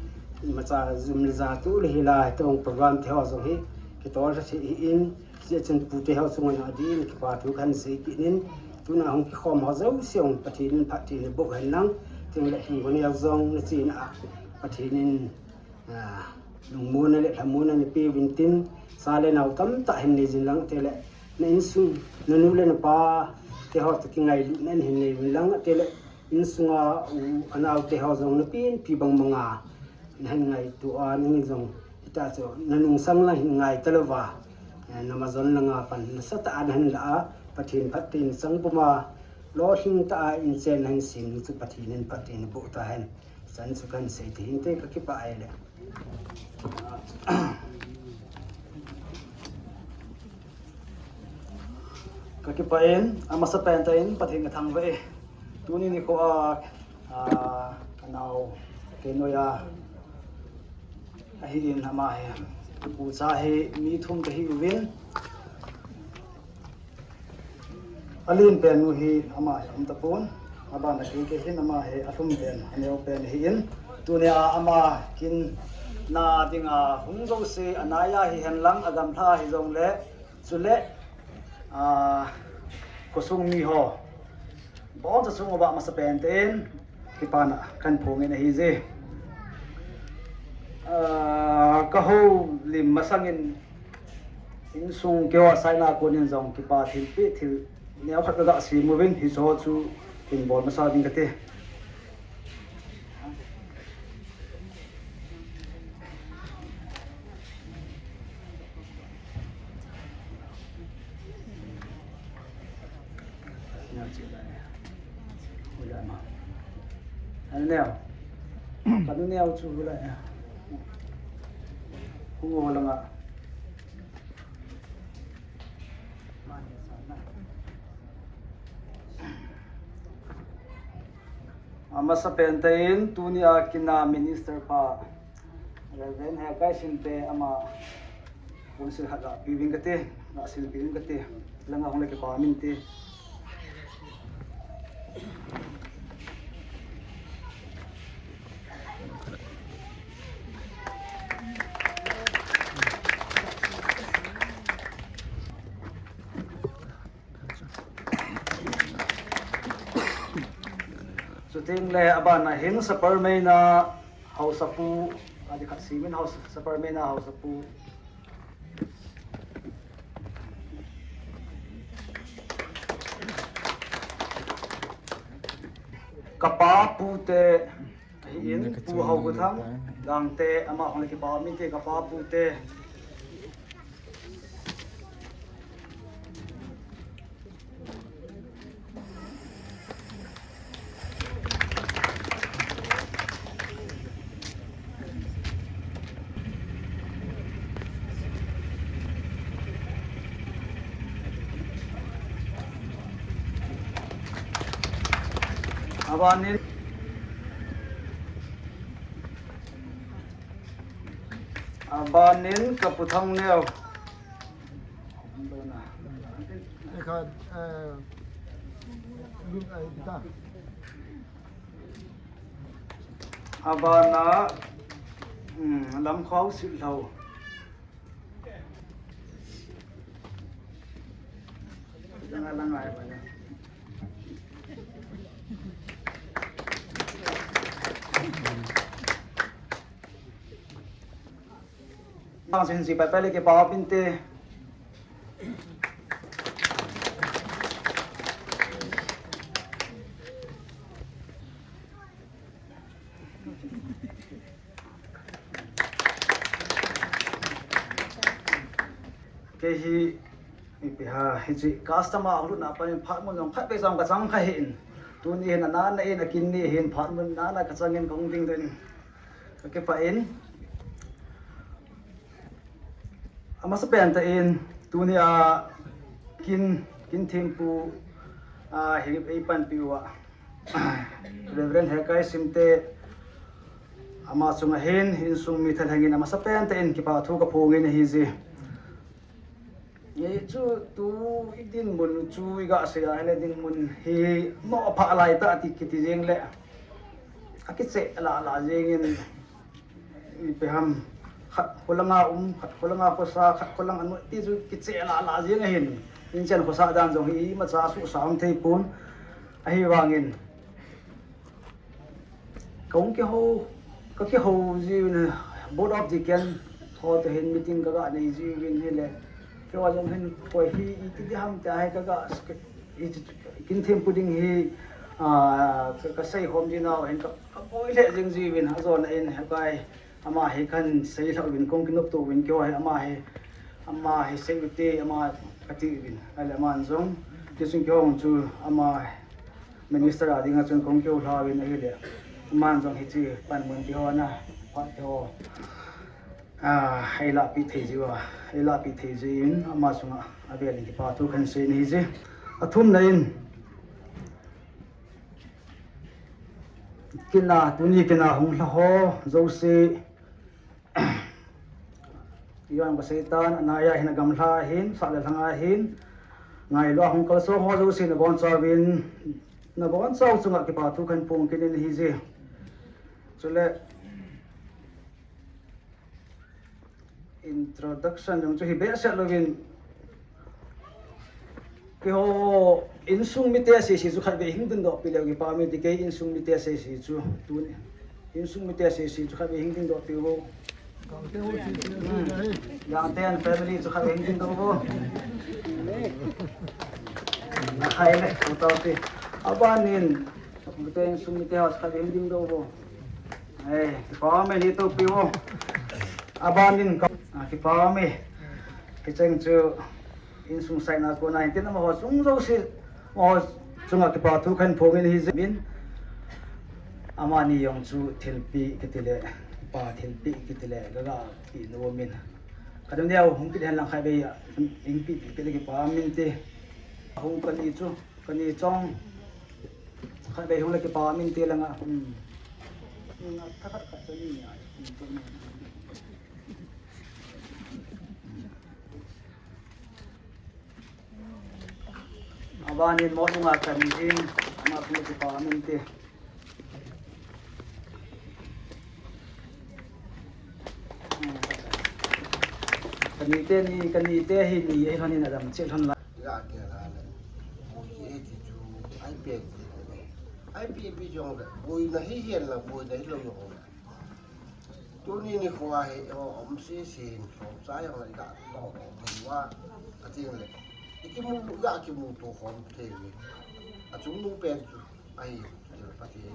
Ma cha zum le za tu le hi la, tong program te ho zo hi, ke to sa hi in, si chen pu te ho zo ngai na di, ke pa tu kan se ki nin, tu na hong ki khom ho zo siong, Pathen in, Pathen in bo hen lang, ting le hin gon ya zong, na chi na, Pathen in, Ah, nung muna le, la muna ni pi win tin, sa le nau tam ta hen ne jin lang te le, na insung, na nu le na pa, te hor ta ki ngai lu nen hen ne win lang te le, insung a, u, anau te hor zong na pin, pi bang manga, na hen ngai tu a, na ngi zong, ita so, na nung sang lang hen ngai te le wa, eh, na ma zon lang a pan, na sa ta a na hen la a, Pathen, Pathen, sang puma, lo hing ta a, in chen hen sin, tu Pathen, Pathen, bu ta hen. San sukan sei te hinte ka kipa ai le. Ka kipa en, ama sa penta en, Pathen ka thang we. Tuni ni ko a, a, kanau, ke no ya. Ahi in ama he. Ku sa he, mi thum te hi uwin. Alin pen nu hi ama he um tapun, aba na keke hin ama he alum pen, aneo pen hi in. Tuni a ama kin na ding a hung zo se anaya hi hen lang agam tha hi zong le, su le, a, ko sung mi ho. Bon sa sung oba masa pen ten, Kipa na kan pung in ahi je. Ah, ka ho lim masang in insung kyo asai na ko nin jong kipa thil pi thil ne au khat ka ga si mo win hi so chu kin bol masa ding kate. Ano neo? Kanu neo chu hula ya. Hungo hula nga. Ama sa pen tayin tuni a kina minister pa Reverend Hekai Sinte ama kunsil haga piwing kati, na sil piwing kati, langa hong lagi pa minti. Suting le aba na hin sapar mena hausapu, adi khat simin haus sapar mena hausapu. Kapaa pute, ahiin, pu hau kuthang, gangte, ama hong le kipaa miti kapaa pute. Abanin, abanin kaputhang neo. Eka, eh, lu-, eh, ita. Abana, hmm, lam khau si lau. Langa, langa, eh, bana. Entonces, si papel que pa pinte. Kehi, ipiha, hichi customer ang luna pa ni pha mo jong khat pe jong ka jang kha hin. Tuni hin nana hin akin ni hin pha mo nana ka jang hin kong ding den. Kake pa in. Ama sa penta in, tuni a kin, kin thimpu, a, hi, hi pan piwa. Reverend Hekai Simte, ama sunga hin, hin sung mi thal hangin ama sa penta in kipa thu ka phungin hi ji. Ngi chu tu i din mun chu i ga se ya hele din mun hi no pha lai ta ti kiti jeng le. A ki che la la jeng in i pe ham khat kolanga um, khat kolanga kosa, khat kolanga no ti chu ki che la la jeng hin. In chen kosa dan jong hi ma cha su sa am thei pun. A hi wangin. Kong ke ho, ka ke ho ji win, Board of Deacon, ho to hin meeting ka ga nei ji win hele. Ke wa jong hin ko hi i ti di ham ta he ka ga, i ti kin thimpu ding hi, a, ka, ka sei hom ji nao hin ka, ka ko ile jing ji win, a jo na in he kai, ama he kan sei la win kong kinop to win ke wa he ama he, ama he sei win te, ama ka ti win, ale ama jong, ke sung ke hong chu, ama, Minister a dinga chun kong kiu la win ahile. Man jong hichi pan mun ti ho na, pa ti ho. A, ai la pi thei ji wa, ai la pi thei ji in, ama sunga, a bel ki pa tu kan se ni ji. A thum na in. Kina, tuni kina hong la ho, jo se. Iwan ko Satan, anaya hin gamla hin, sa le langa hin. Ngai lo hong kal so ho jo sin bon sa win. Na bon sa chunga ki pa tu kan pung kinin hi ji. Chule introduction jong chu hi be sa lo win. Ke ho insung mi te se si chu khat be hing dun do pi le ki pa mi ti ke insung mi te se si chu tu ni. Insung mi te se si chu khat be hing dun do pi wo. Yang ten family chu khat be hing dun do wo. Na hai le ko ta ti. Aba nin mi te insung mi te ha chu khat be hing dun do wo. Eh, ki pa mi ni to pi wo. Aba nin ka, ah, ki pa mi. Ki cheng chu. Insung sai na ko na tin ma ho sung jo si, ho sunga ki pa tu kan pung in hi ji min. Ama ni yong chu thil pi ki ti le, pa thil pi ki ti le, ga ga pi no min. Ka dum dia hung pi han lang khai be ya, ing pi pi ki pa min ti. Hung ka ni chu, ka ni chong. Khai be hung le ki pa min ti la nga. Hmm. Nga ta ka ka ni ya. Aba ni mo nunga ka ni hin, ama kuma ti pa min ti. Kani te ni, kani te hi ni, eh, ni na dam, che hon la. Ya ke la le. Mo ye ti chu, ai pe ti le. Ai pe pe jong le. Mo na hi hien la, mo na hi lo yo. Tuni ni khua he o om si sin khom sa yang la da to ko wa a ting le. Iki mu ga ki mu to khom te ni. A chung nu pen chu ai. Pathian,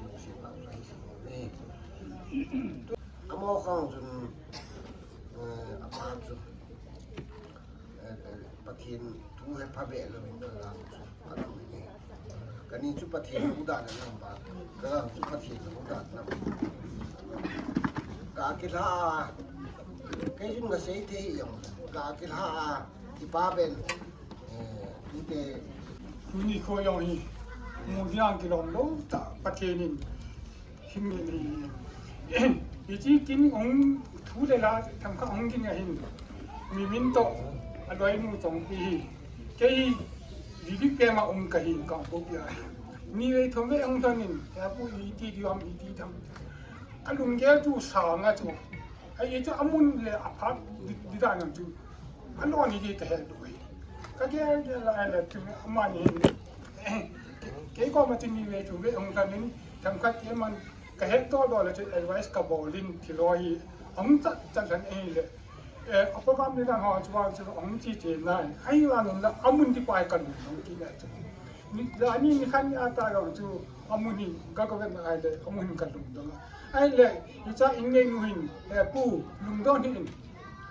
amo kang chun, eh, apa chun, eh, eh, Pathian tu hepha belo min kang chun. Kani chu Pathian udan namba, kang chu Pathian udan namba. Ka kila, ke jun nga sei te yang, ka kila, ipaben, eh, ite. Kuni ko yang hi, mu yang kilo lo ta Pathian in. Himni ni. Iti kin ong thule la tangka ong kin ahin. Mi minto aloi mu tong pi. Kei didi kema ong kahin kang po pia. Ni we thome ong tanin. Ya pu iti diam iti dam. Alung gel tu sa nga tu. Ai ito amun le apak di, di da nang tu. Ano ni di ka he do. Ka ke la la tu ama ni. Ke ko ma tu ni we tu we ong tanin. Tam ka ke man ka he to do le tu advice ka bolin ti loi. Ong ta ta tan e le. Eh, apa kam ni dan ho tu wa tu ong ti ti nai. Ai wa nun la amun di pai kan ong ti le tu. Ni la ni ni kan ya ta yong tu. Amuhin, ka ko ben ai le, amuhin ka lung dong. Ai le, icha inge nuhin, eh, pu, lung dong hin.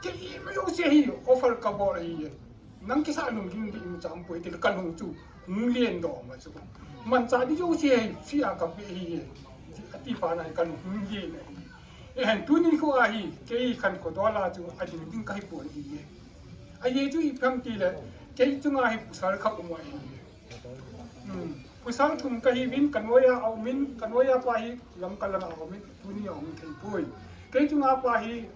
Ke i me yo se hi, offer ka bor hi ye. Nang ke sa lung ding di im cham pu, ite ka lung chu, mulien do ma chu. Man cha di yo se hi, sia ka pe hi ye. Ati pa na ka lung mulien. Eh, tu ni ko ahi, ke i kan ko dola chu, ati ding kai pu hi ye. Ai ye chu i pam ti le, ke i chu nga hi pusal ka umwa hi ye. Hmm. Pusal thum kahi win, kanoya au min, kanoya pahi, lam kalang au min, tuni au min kei poi. Kei tunga pahi,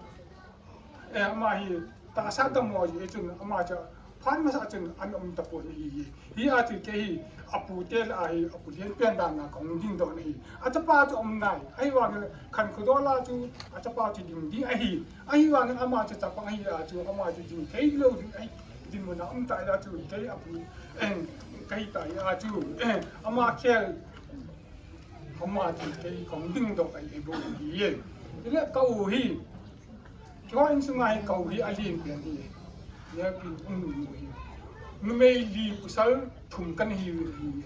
eh, ama hi, ta sa ta mo ye chun, ama cha, pan ma sa chun, an um ta poi hi ye. Hi ati ke hi, apu tel ahi, apu lien pen dan na kong ding don hi. Ata pa tu um nai, ai wa kan ko dola tu, ata pa tu ding di ahi. Ai wa ama cha ta pa hi atu, ama cha ding kei lo ding ai, ding mo na um ta ya tu, kei apu. En, kai ta ya chu, eh, ama kel, ama ti kei kong ding do kai e bo ye. Ile ka u hi. Ko in sungai ka u hi alin pe ni. Ya pi un mu hi. Numei li pusal thum kan hi hi.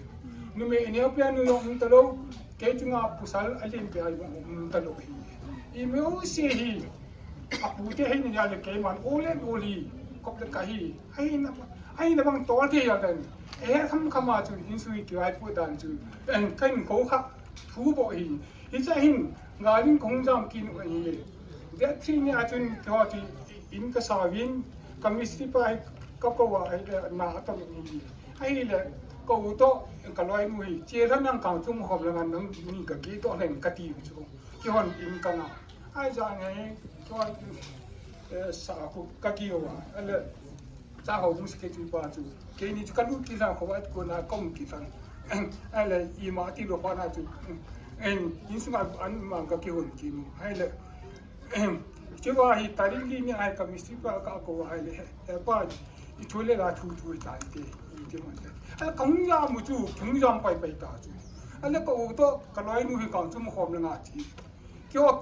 Numei ni apia nu yo un talo, kei tunga pusal alin pe ai un talo hi. I me u si hi. Apu te hi ni ya le kei man ole oli. Kop le ka hi. Ai na, ai na bang tol te ya dan. Eh, kam kam a chu, in sui ki ai pu dan chu. En, kain ko kha, thu bo hi. Hi cha hin, nga ling kong jam kin o hi. De chi ni a chun ko ti in ka sa win, ka misti pa hi, ka ko wa hi, na atam hi. Ai le, ko u to, ka loi mu hi. Che ran nang kang tum hom la nang ni ka ki to len ka ti chu. Ki hon in ka na. Ai ja ngai, ki hon, eh, sa ko ka ki wa. Ale, Sa ho bus ke tu pa tu. Ke ni tu kalu ki sa ko wat ko na kom ki sa. Ale i ma ti lo pa na tu. En, in suma an ma ka ki hon ki nu. Ale. Ke wa hi tari li ni ai ka misti pa ka ko wa ale. E pa i tu le la tu tu ta te. I te ma te. Ale ka un ya mu tu, ka un ya pai pai ta tu. Ale ka u to, ka lo ai nu hi ka tu mo hom na ti. Kyo,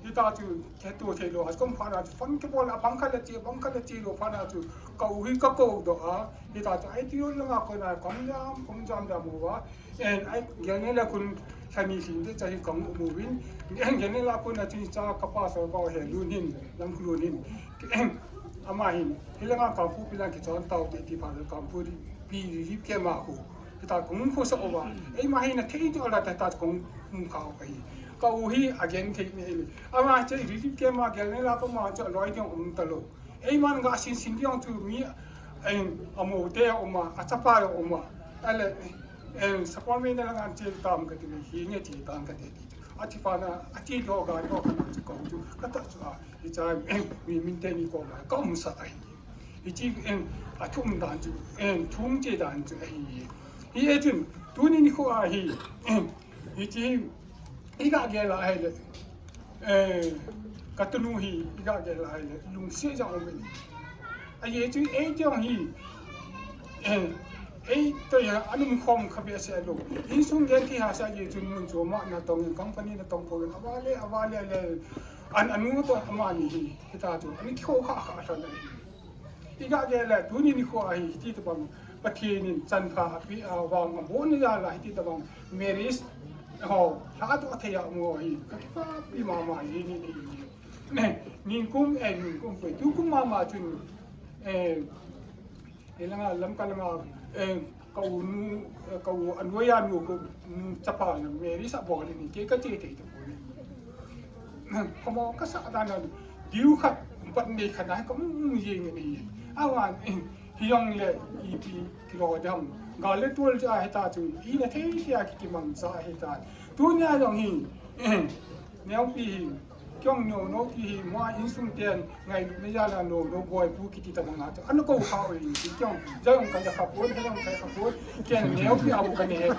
ita chu, ke tu che lo, as kom phana chu, fan ke bola, bangka le che, bangka le che lo phana chu, ka u hi ka ko do a, ita chu, ai ti yo nga ko na, kom jam, kom jam da mo wa, en ai, gene la kun, sani sin de cha hi kom u mo win, en gene la kun na chi cha ka pa sa ka he lu nin, lam ku lu nin, ama hin, hi la nga ka pu pi la ke chon tau de ti pa ka pu di, pi di ke ma ku. Kita kung ko sa oba. Ei ma hina tei ti ola ta ta kung ka o kai. Ka u hi again ke ni. Ama che ri ri ke ma gel ne la ko ma cha loi ti um ta lo. Ei man ga sin sin diong tu mi. En amo te o ma, atapa o ma. Ale en sa pa me na la ngan che tam ka ti hi ne ti tam ka ti. Ati pa na, ati do ga do ka na ko tu. Ka ta chu a. Icha mi min te ni ko ma. Ka um sa ai. Ichi en atum dan chu, en tum che dan chu ai. Hi e chun, tu ni ni ko a hi. Ichi i ga ge la ai le. Eh, ka tu nu hi, i ga ge la ai le. Lung se ja o me. Ai e chu e jong hi. Eh, e to ya anu mu khom kha be se lo. In sung gen ki ha sa ye chun mun cho ma na tong company na tong ko na wa le, wa le le. An anu to ma ni hi. Kita chu. Ani ki ko kha kha sa le. I ga ge le, tu ni ni ko a hi, ti to bang. Pathianin sanpha api a wang ambon ya la hiti tabang meris. Ho, la to ataya mo hi. Kakipa pi mama yini ni. Ningkum, eh, ningkum pe. Tukum mama chun. Eh, Elanga lam kalanga, eh, kau nu, eh, kau anu ya nu ko nu chapa na meri sa bole ni ke ka te te te bole. Kamo kasa dana diu khat empat ne khana ko mu yeng ni. Awan, eh, hiyong le ipi kilo dam. Gale tuol ja heta tu ina te ya ki mang sa heta. Tu nya yong hi. Eh, neo pi hi. Kyong no, no ki hi, mua insung ten, ngai ne ya la no, no boy pu ki tita manga. Ano ko ha o ni, kyong, ja yong kaya kapon, ja yong kaya kapon, ken neo ki abu kane.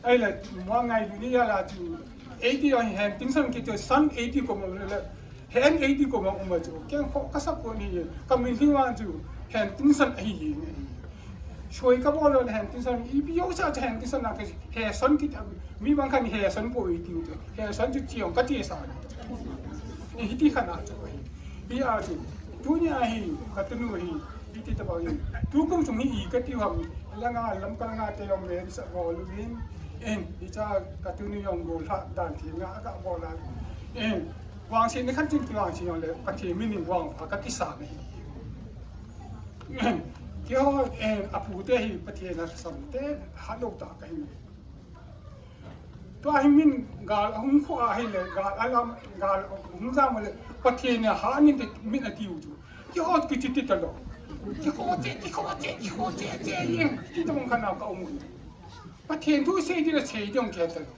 Ai la, mua ngai ne ya la tu, eighty yong hen, tingsan ki tu, san eighty ko mo le, hen eighty ko mo uma tu, ken ko kasa ko ni, kami liwa tu, hen tingsan ai. Soi ka bolo na hen tingsan, ipi yo sa hen tingsan na ke, he son ki ta, mi bang kan he son po iti uto. He son ju tiong ka ti sa. Ni hiti kana to. Bi a tu. Tunya hi, katunu hi, iti ta ba hi. Tukum sung hi ka ti ham. Langa lam ka langa te yong me sa bolo bin. En, ita katunu yong go la dan ti nga ka bola. En, wang si ne kan tin ki wang si yong le, ka ti mi ni wang ka ki sa ni. Kyo, eh, apu te hi Pathian na sam te halo ta ka hi. To ahi min gal hung ko ahi le gal alam gal hung zam le Pathian na ha ni te min ati uju. Kyo ki ti ti ta lo. Kyo te, kyo te, kyo te, te yen. Ti ta mon kana ka umu. Pathian tu se di le se di on ke ta lo.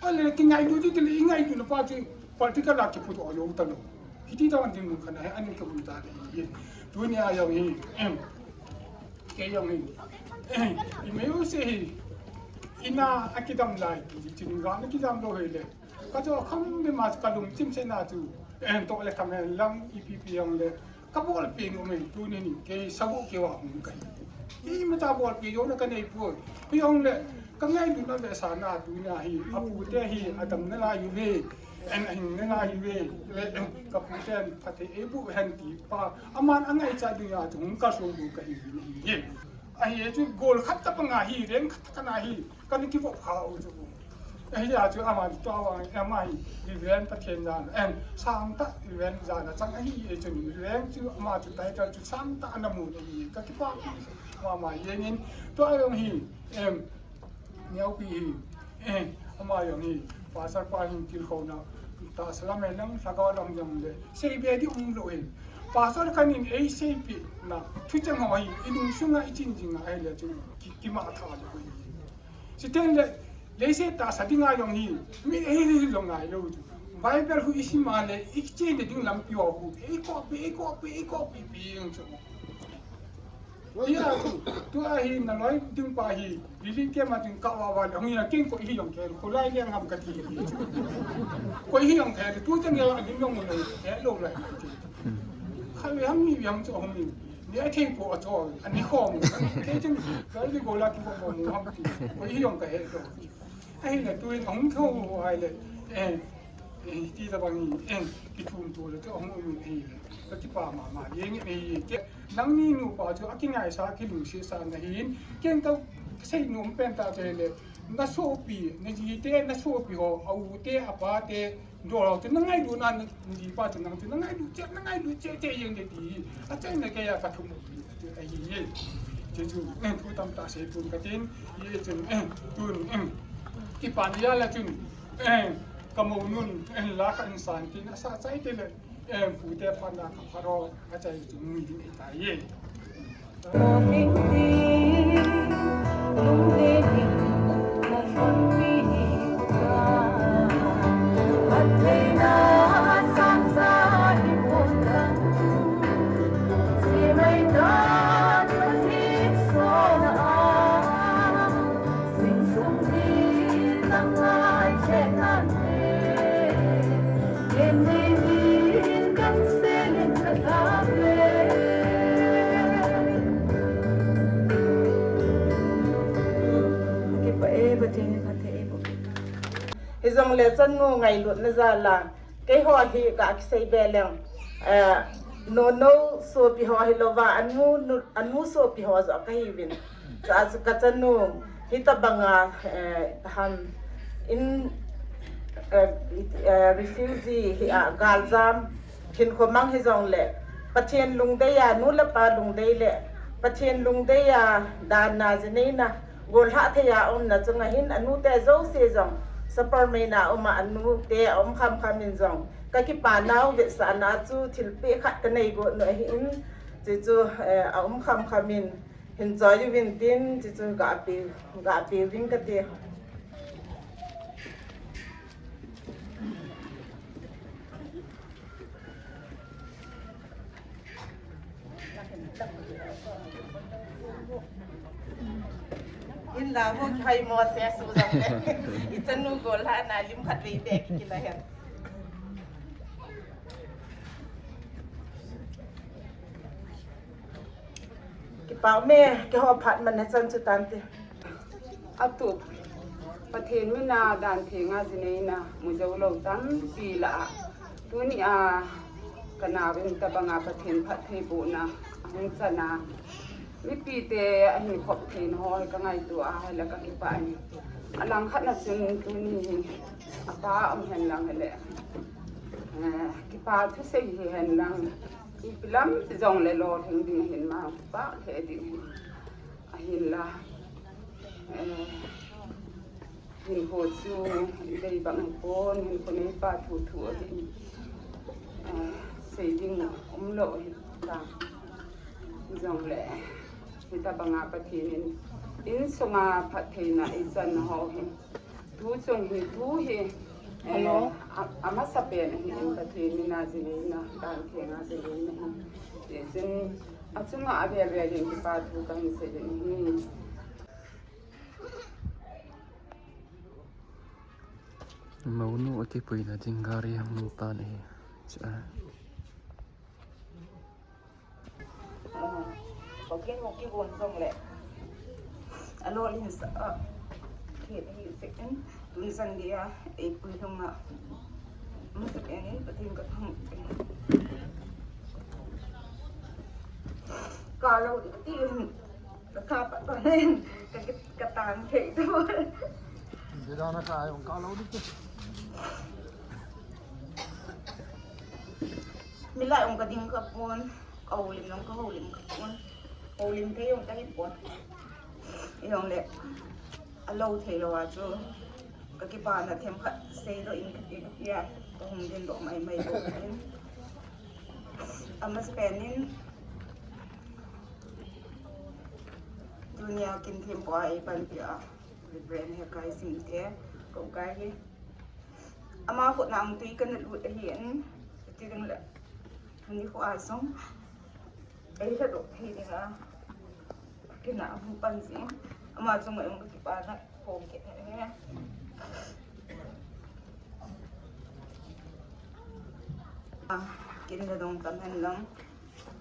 Ale ki ngai du di le ngai du le pa ti, pa ti ka la ki puto yo ta lo. Ki ti ta wan di mun kana he ani ka mun ta de. Dunia yong hi. Em. Ke yong hi. Em. I me u se hi. Ina aki dam lai ki ti ni ga ni ki dam do he le. Ka to kam be mas ka lum tim se na tu. Em to le ka me lang ipi pi yong le. Ka bol pi no me tu ni ni ke sabu ke wa hum kai. I me ta bol pi yo na ka nei pu. Pi yong le ka ngai du na be sa na tu na hi. Apu te hi atam na la yu be. En hin na la yu be. Le ka pu te pa te e bu hen ti pa. Aman angai cha du ya tu ka so bu ka hi ni ye. Ahi e tu gol khat ta pa nga hi ren khat ka na hi. Ka ni ki bo pha u tu. Ahi ya tu ama tu awa ama hi. Riven pa tien dan. En sang ta riven dan chang ahi e tu riven tu ama tu tai ta tu sang ta ana mu ni ka ki pa. Mama ye ni to ayong hi. Em. Niau pi hi. Eh, ama yong hi. Pastor pa hin til khona. Ta salam e nang saka lam jam le. Sei be di um lo hin. Pastor kanin ei sei pi na. Thu chang ho hi. Inung sunga ichin jinga ai le chu. Ki, ki ma tha le hi. Si ten le. Le se ta sa di nga yong hi. Mi ei ri lo nga lo. Bible hu isi ma le. Ik chen de ding lam pi ho hu. Ei ko pi, ei ko pi, ei ko pi pi yong chu. Iya, tu, tu ahi na loi ding pa hi, bili ke ma ding ka wa wa, hong ya king ko hi yong ke, ko lai le ngam ka ti. Ko hi yong ke, tu jang ya ding yong mo ke lo lai. Kha le ham ni yam cho hong ni. Ni ai thei ko cho, ani ko mo. Ke jing, lai ni ko la ki ko mo ham ti. Ko hi yong ke lo. Ai le tu in hong ko ai le. Eh, eh, ti da bang ni, eh, ki tum tu le to hong ni ai le. Ka ki pa ma ma, ye ni ai ke. Nang ni nu pa tu aki ngai sa ki lu si sa na hin. Ken ta sei nu pen ta te le. Na so pi, na ji te na so pi ho, au te apa te, ndo lo te na ngai du na, na ji pa te nang te na ngai du che, na ngai du che che yeng de ti. A che na ke ya ka tu mo pi, te ai ye. Che tu, eh, tu tam ta sei pun ka tin, ye che, eh, tu, eh. Ki pa ni ya la tu, eh, ka mo nun, eh, la ka insan tin, sa sai te le. Em, pute panda kaparo, acha itu mui di eta ye. Hizong le tsan nu ngai lut ne za la. Kei ho hi ka ki sei beleng. Eh, Nonou sopiho hilowa anu, nu, anu sopiho so kahiwin. Sa, sa kachanu hita banga, eh, tahan in, eh, eh, refugee hi a galzam hin komang hizong le. Patien lungdeya nu le pa lungdei le. Patien lungdeya dana zinina. Gol ha te ya om na zong ahin anu te zo se zong. Sapar me na om anu te om kham kham in zong. Ka kipa nau wit sa na chu thil pe khat ka nei go no hin. Chi chu, eh, a um kham kham in hin cho yu win tin chi chu ga pe, ga pe win ka te. In la mo khai mo se su da. Itanu go la na lim khat le de ki la hen. Kipame ke ho phat man ne san chu tante. Atu, Pathen mi na dan the nga zine na mu jau lo tan pi la. Tuni a kana ben tabanga Pathen phat the bu na hung sana. Mi pi te a hin khop the no ho ka ngai tu a la ka kipa ni. Alang khat na sun tuni apa am hen lang le. Eh, kipa thu se hi hen lang. Ipilam zong le lo thing ding hin ma pa the ding hin. Ahin la. Eh, hin ho chu dei bang pon hin ko nei pa thu thu hin. Eh, sei ding um lo hin ta. Zong le. Hita banga Pathen hin. In sunga Pathen na isan ho hin. Tu chung hi, tu hi. Hello. Eh, a, ama sapen hi, in Pathen mi na zini na, dan ke na zini na. Ye zin, a chunga a bia bia yin ki pa tu kan se yin hi. Maunu ati pui na tingari ang lupa ni. Cha. Ko kin mo ki gun song le. Alo lin sa. Ke ni se en tun sang dia e pui dong na. Mo se en ni patin ka thang. Ka lo di ti ka pa pa nen ka ka tang ke tu. Di da na ka yung ka lo di tu. Mila yung ka ding ka pon. Ka ulim nong ka ulim ka pon. Ka ulim te yung ka ipon. Yung le. Alo te lo ato. Ka kipa na them ka sei lo in ka ya. Ka hum din lo mai mai lo in. Ama spenin. Dunia kin them po ai pan pia. Reverend he kai sing te. Ko kai. Ama ko nang tui kan lu te hien. Ti ding le. Ni ko asong. Ai sa do hi ni ha. Kina hu pan sing. Ama chung em ki pa na ko ke ne. Kin da dong tam hen lang.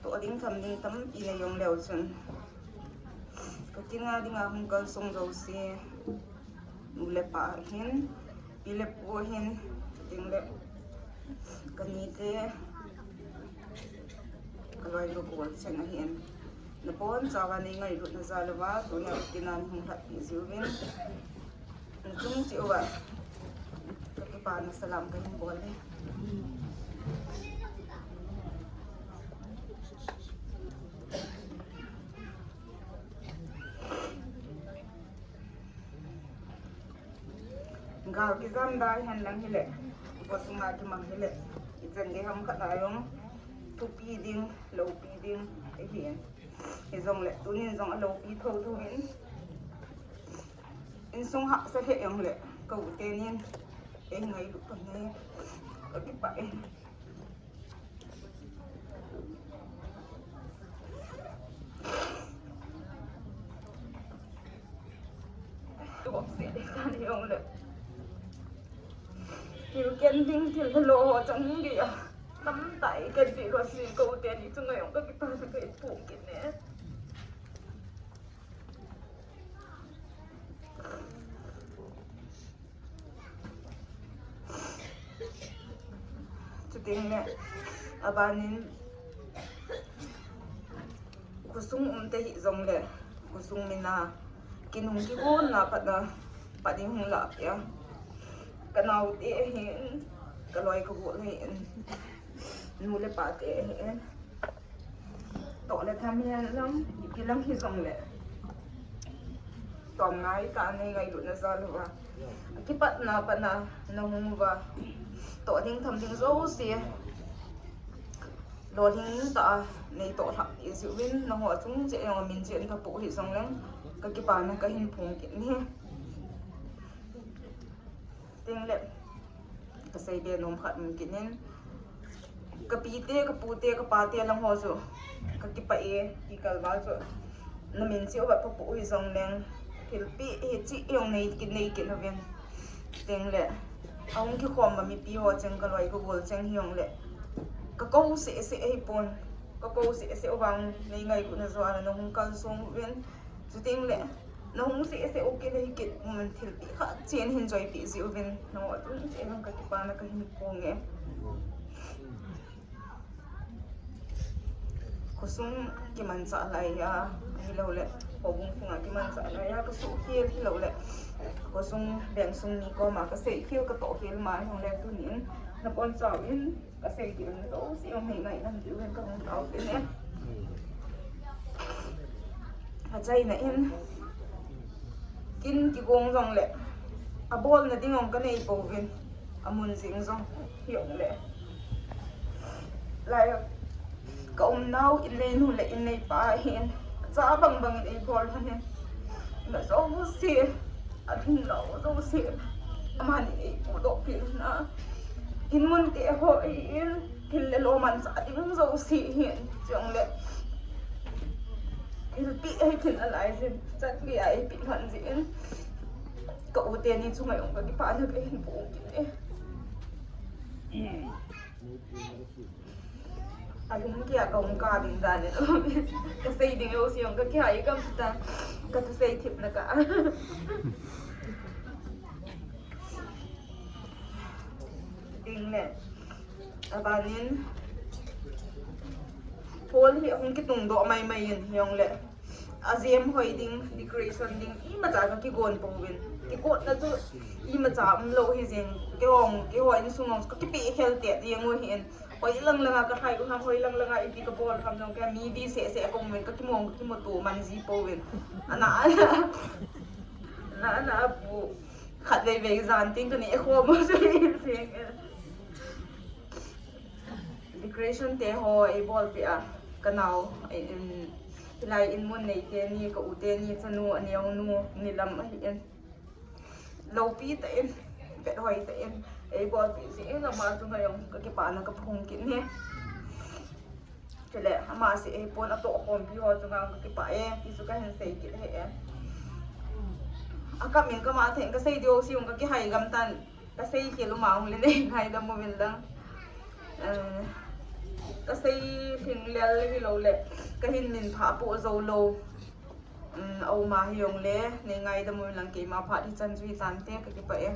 To ding tam ding tam ina yong leo sun. Ka kin a ding a hum kal song do si. Nu le pa hin, pi le pu hin, ting le. Kani te, kalai lo ko wal sen ahin. Na pon sawa ni ngai lut na sa le wa, tu na kinan hum hat ni siwin. Ntung ti wa. Ka kipa na salam ka hin bole. Nga kizam da hen lang hile. Ko sunga ki mang hile. Izen ge ham kata yong. Tupi ding, lopi ding, ehin. Izong le tunin zong lopi tho tunin. In sung ha sa he yong le. Ko tenin. Eh ngai lu ko ne. Ko ki pa eh. Til ken ding til lo chang ding ya. Nam tai ken ding lo si ko te ni chung yong ka ki pa sa ke pu ken ne. Chuting ne abanin Kusung umte hi zong le, kusung mina, kinung kibun na pat na, pat ni hung la ya. Kanau te hin, kaloi kubul hin. Nu le pa te hin. To le también lang, kilang hi zong le. Tom ngai ta ne ngai lu na za lu wa. Kipat na pat na, na hung wa. To ding tam ding zo si. Lo ling ta nei to hap i si win na ho chung je yong min je ta pu hi zong lang. Ka kipa na ka hin pung ki ni. Ting le. Ka sei de nom khat min ki nin. Ka pite, ka pute, ka pate lang ho so. Ka kipa e, ki kal ba so. Na min si o ba pu hi zong lang. Pil pi e chi yong nei ki nei ki na wen. Ting le. Aung ki khom ba mi pi ho cheng ka loi ko gol cheng hiong le. Ka kou se se e pon. Ka kou se se o bang nei ngai ku na zo ana no hung kal song wen. Su ting le. Na hung se se o ke le ki mun til pi kha chien hin joi pi si o wen. No tu se hung ka ki pa na ka hin pong e. Kusung ki man sa lai ya, hi lo le. Ko bung funga ki man sa lai ya, kusu hiel hi lo le. Kusung beng sung ni ko ma ka sei hiel ka to hiel ma hong le tu nin. Na pon sa in, ka sei ki na to si ong ni nai nan tu wen ka hong tau ke ne. Ka chai na in. Kin ki gong zong le. A bol na ding ong ka nei po win. A mun zing zong hiong le. Lai ka um nau in nei nu le in nei pa hin. Sa bang bang in ei bol han hin. Na zo si. A ding lo zo si. A man in ei pu do pil na. In mun te ho in. Pil le lo man sa ding zo si hin. Zong le. Pil pi ei pil alai sin. Sa pi ai pi man zin. Ka u te ni chunga yong ka ki pa na ke hin pu ki te. Alung kia ka ung ka ding dane. Ka sei ding yo si yong ka kia i kam ta. Ka tu sei tip na ka. Ding ne. Abanin. Paul hi hong ki tung do mai mai yin yong le. Aziem hoi ding, decoration ding, i ma cha ka ki gon po win. Ki gon na tu, i ma cha um lo hi zing, ki hong, ki hoi ni sung hong, ka ki pi hel te, di ngu hin. Hoi lang lang ka hai u ham, hoi lang lang i di ka bol ham nong ka mi di se se ko win, ka ki mong, ka ki mo tu man zi po win. Ana, ana, ana, ana apu, khat wei wei zan ting ka ni e ho mo se zing. Decoration te ho e bol pi a, ka nau, e, em, Hilai in mun nei te ni ka u te ni chanu ani yong nu ni lam ahi in. Lo pi ta in, pet hoi ta in. Ei bol pi si in la ma tu na yong ka ki pa na ka phung ki ni. Chele ama si ei pon a to hom pi ho tu na ka ki pa e, pi su ka hin sei ki he e. Aka min ka ma te ka sei dio si un ka ki hai gam tan. Ka sei ke lo ma ong le ne ngai da mo win lang. Eh, ka sei hin lel hi lo le. Ka hin min pha po zo lo. Mm, au ma hi ong le ne ngai da mo win lang ke ma pha di chan zui tan te ka ki pa e.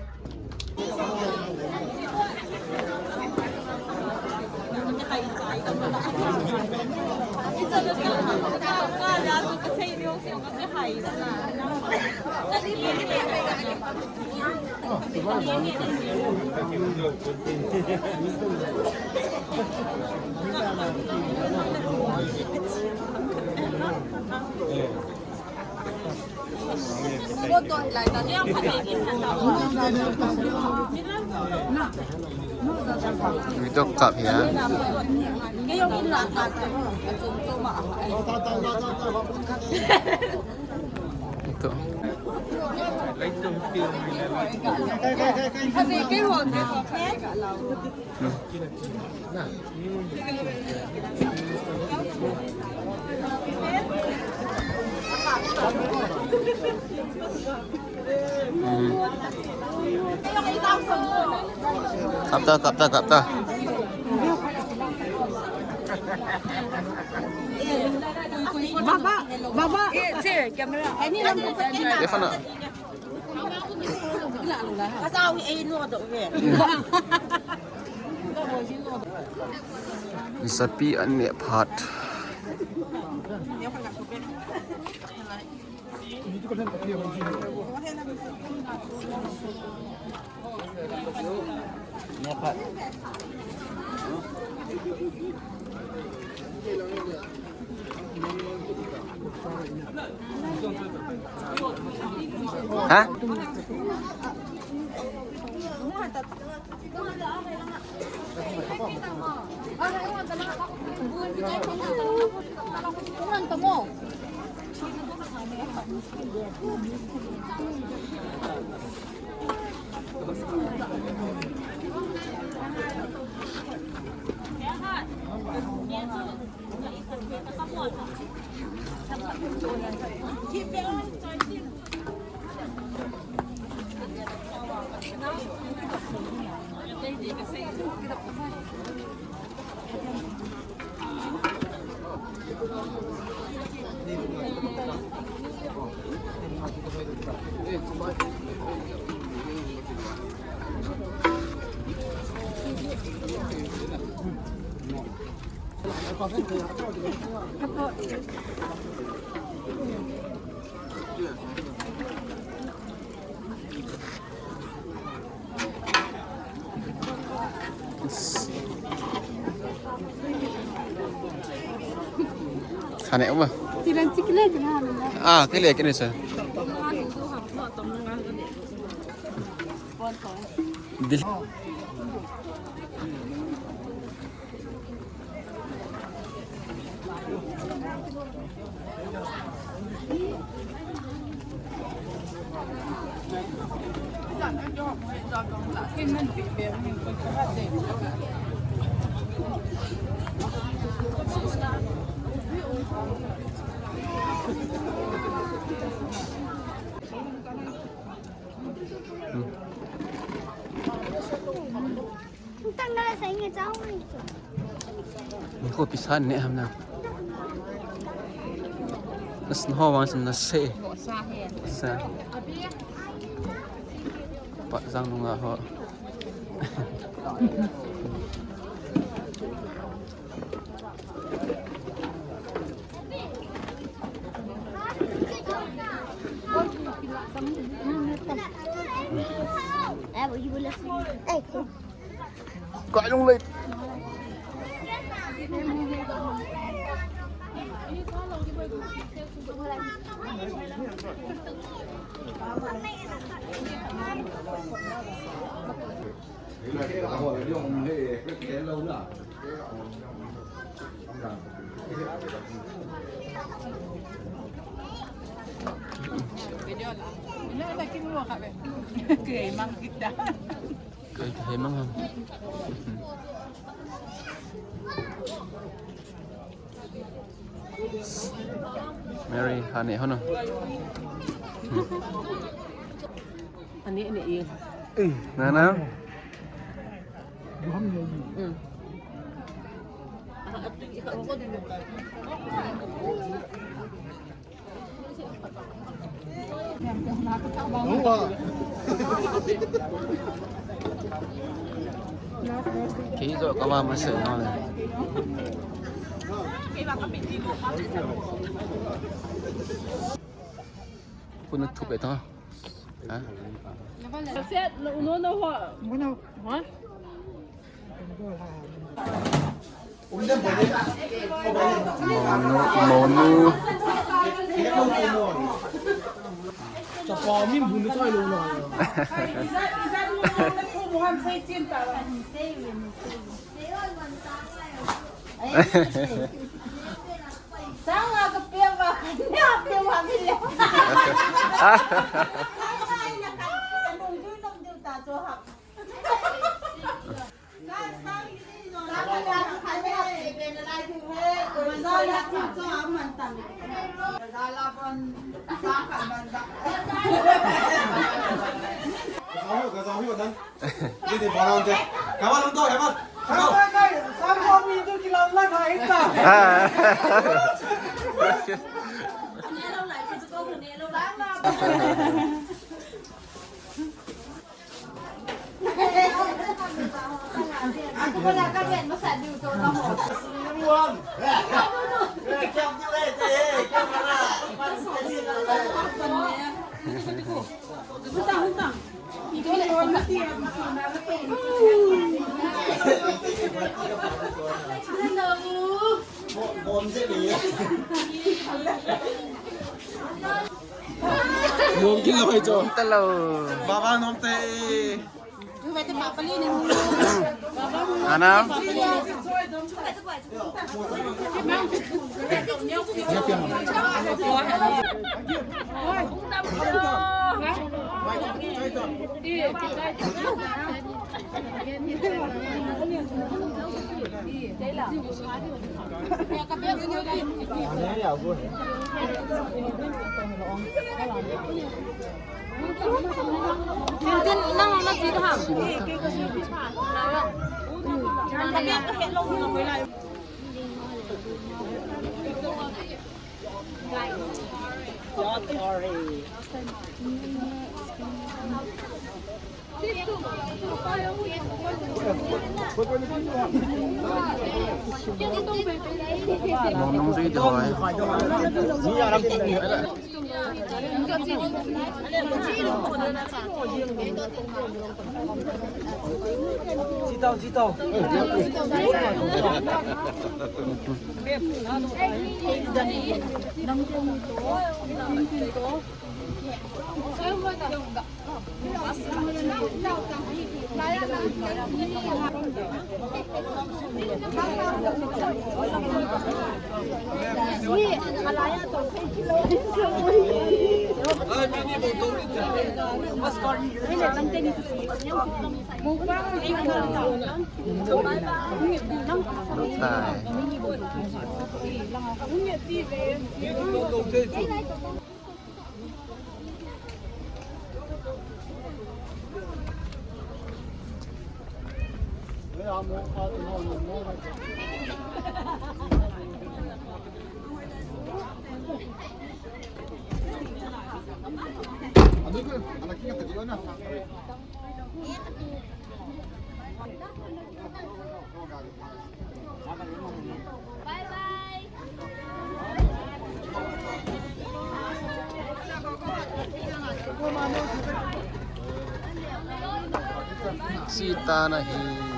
Video kap ya. Ito. Kap ta, kap ta, kap ta. Baba, baba. Ini lang. Stefana. Ni sapi an ne phat. Ha? Sane uma. Tiran sikile jina. Ah, kile kene sa. Dil. Nko pisa ne hamna. Nas no wang sin nas se. Sa. Pa sang nunga ho. Kayong late. Kay ka hemang ham. Mary, hane hono. Ani ini iya. Eh, nana. Mm. Kii so kama masa no. Puna tupe to. Ha? Set no no no ho. Bueno. Ha? Monu, monu. Mungkin lo itu. Baba nomte. Ana. Sita na hi.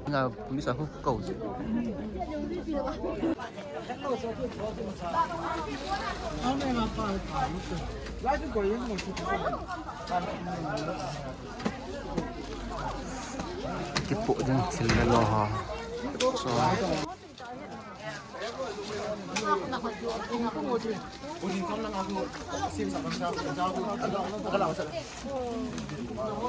Nga pulis ako kau. Kipu jeng sila loho. So.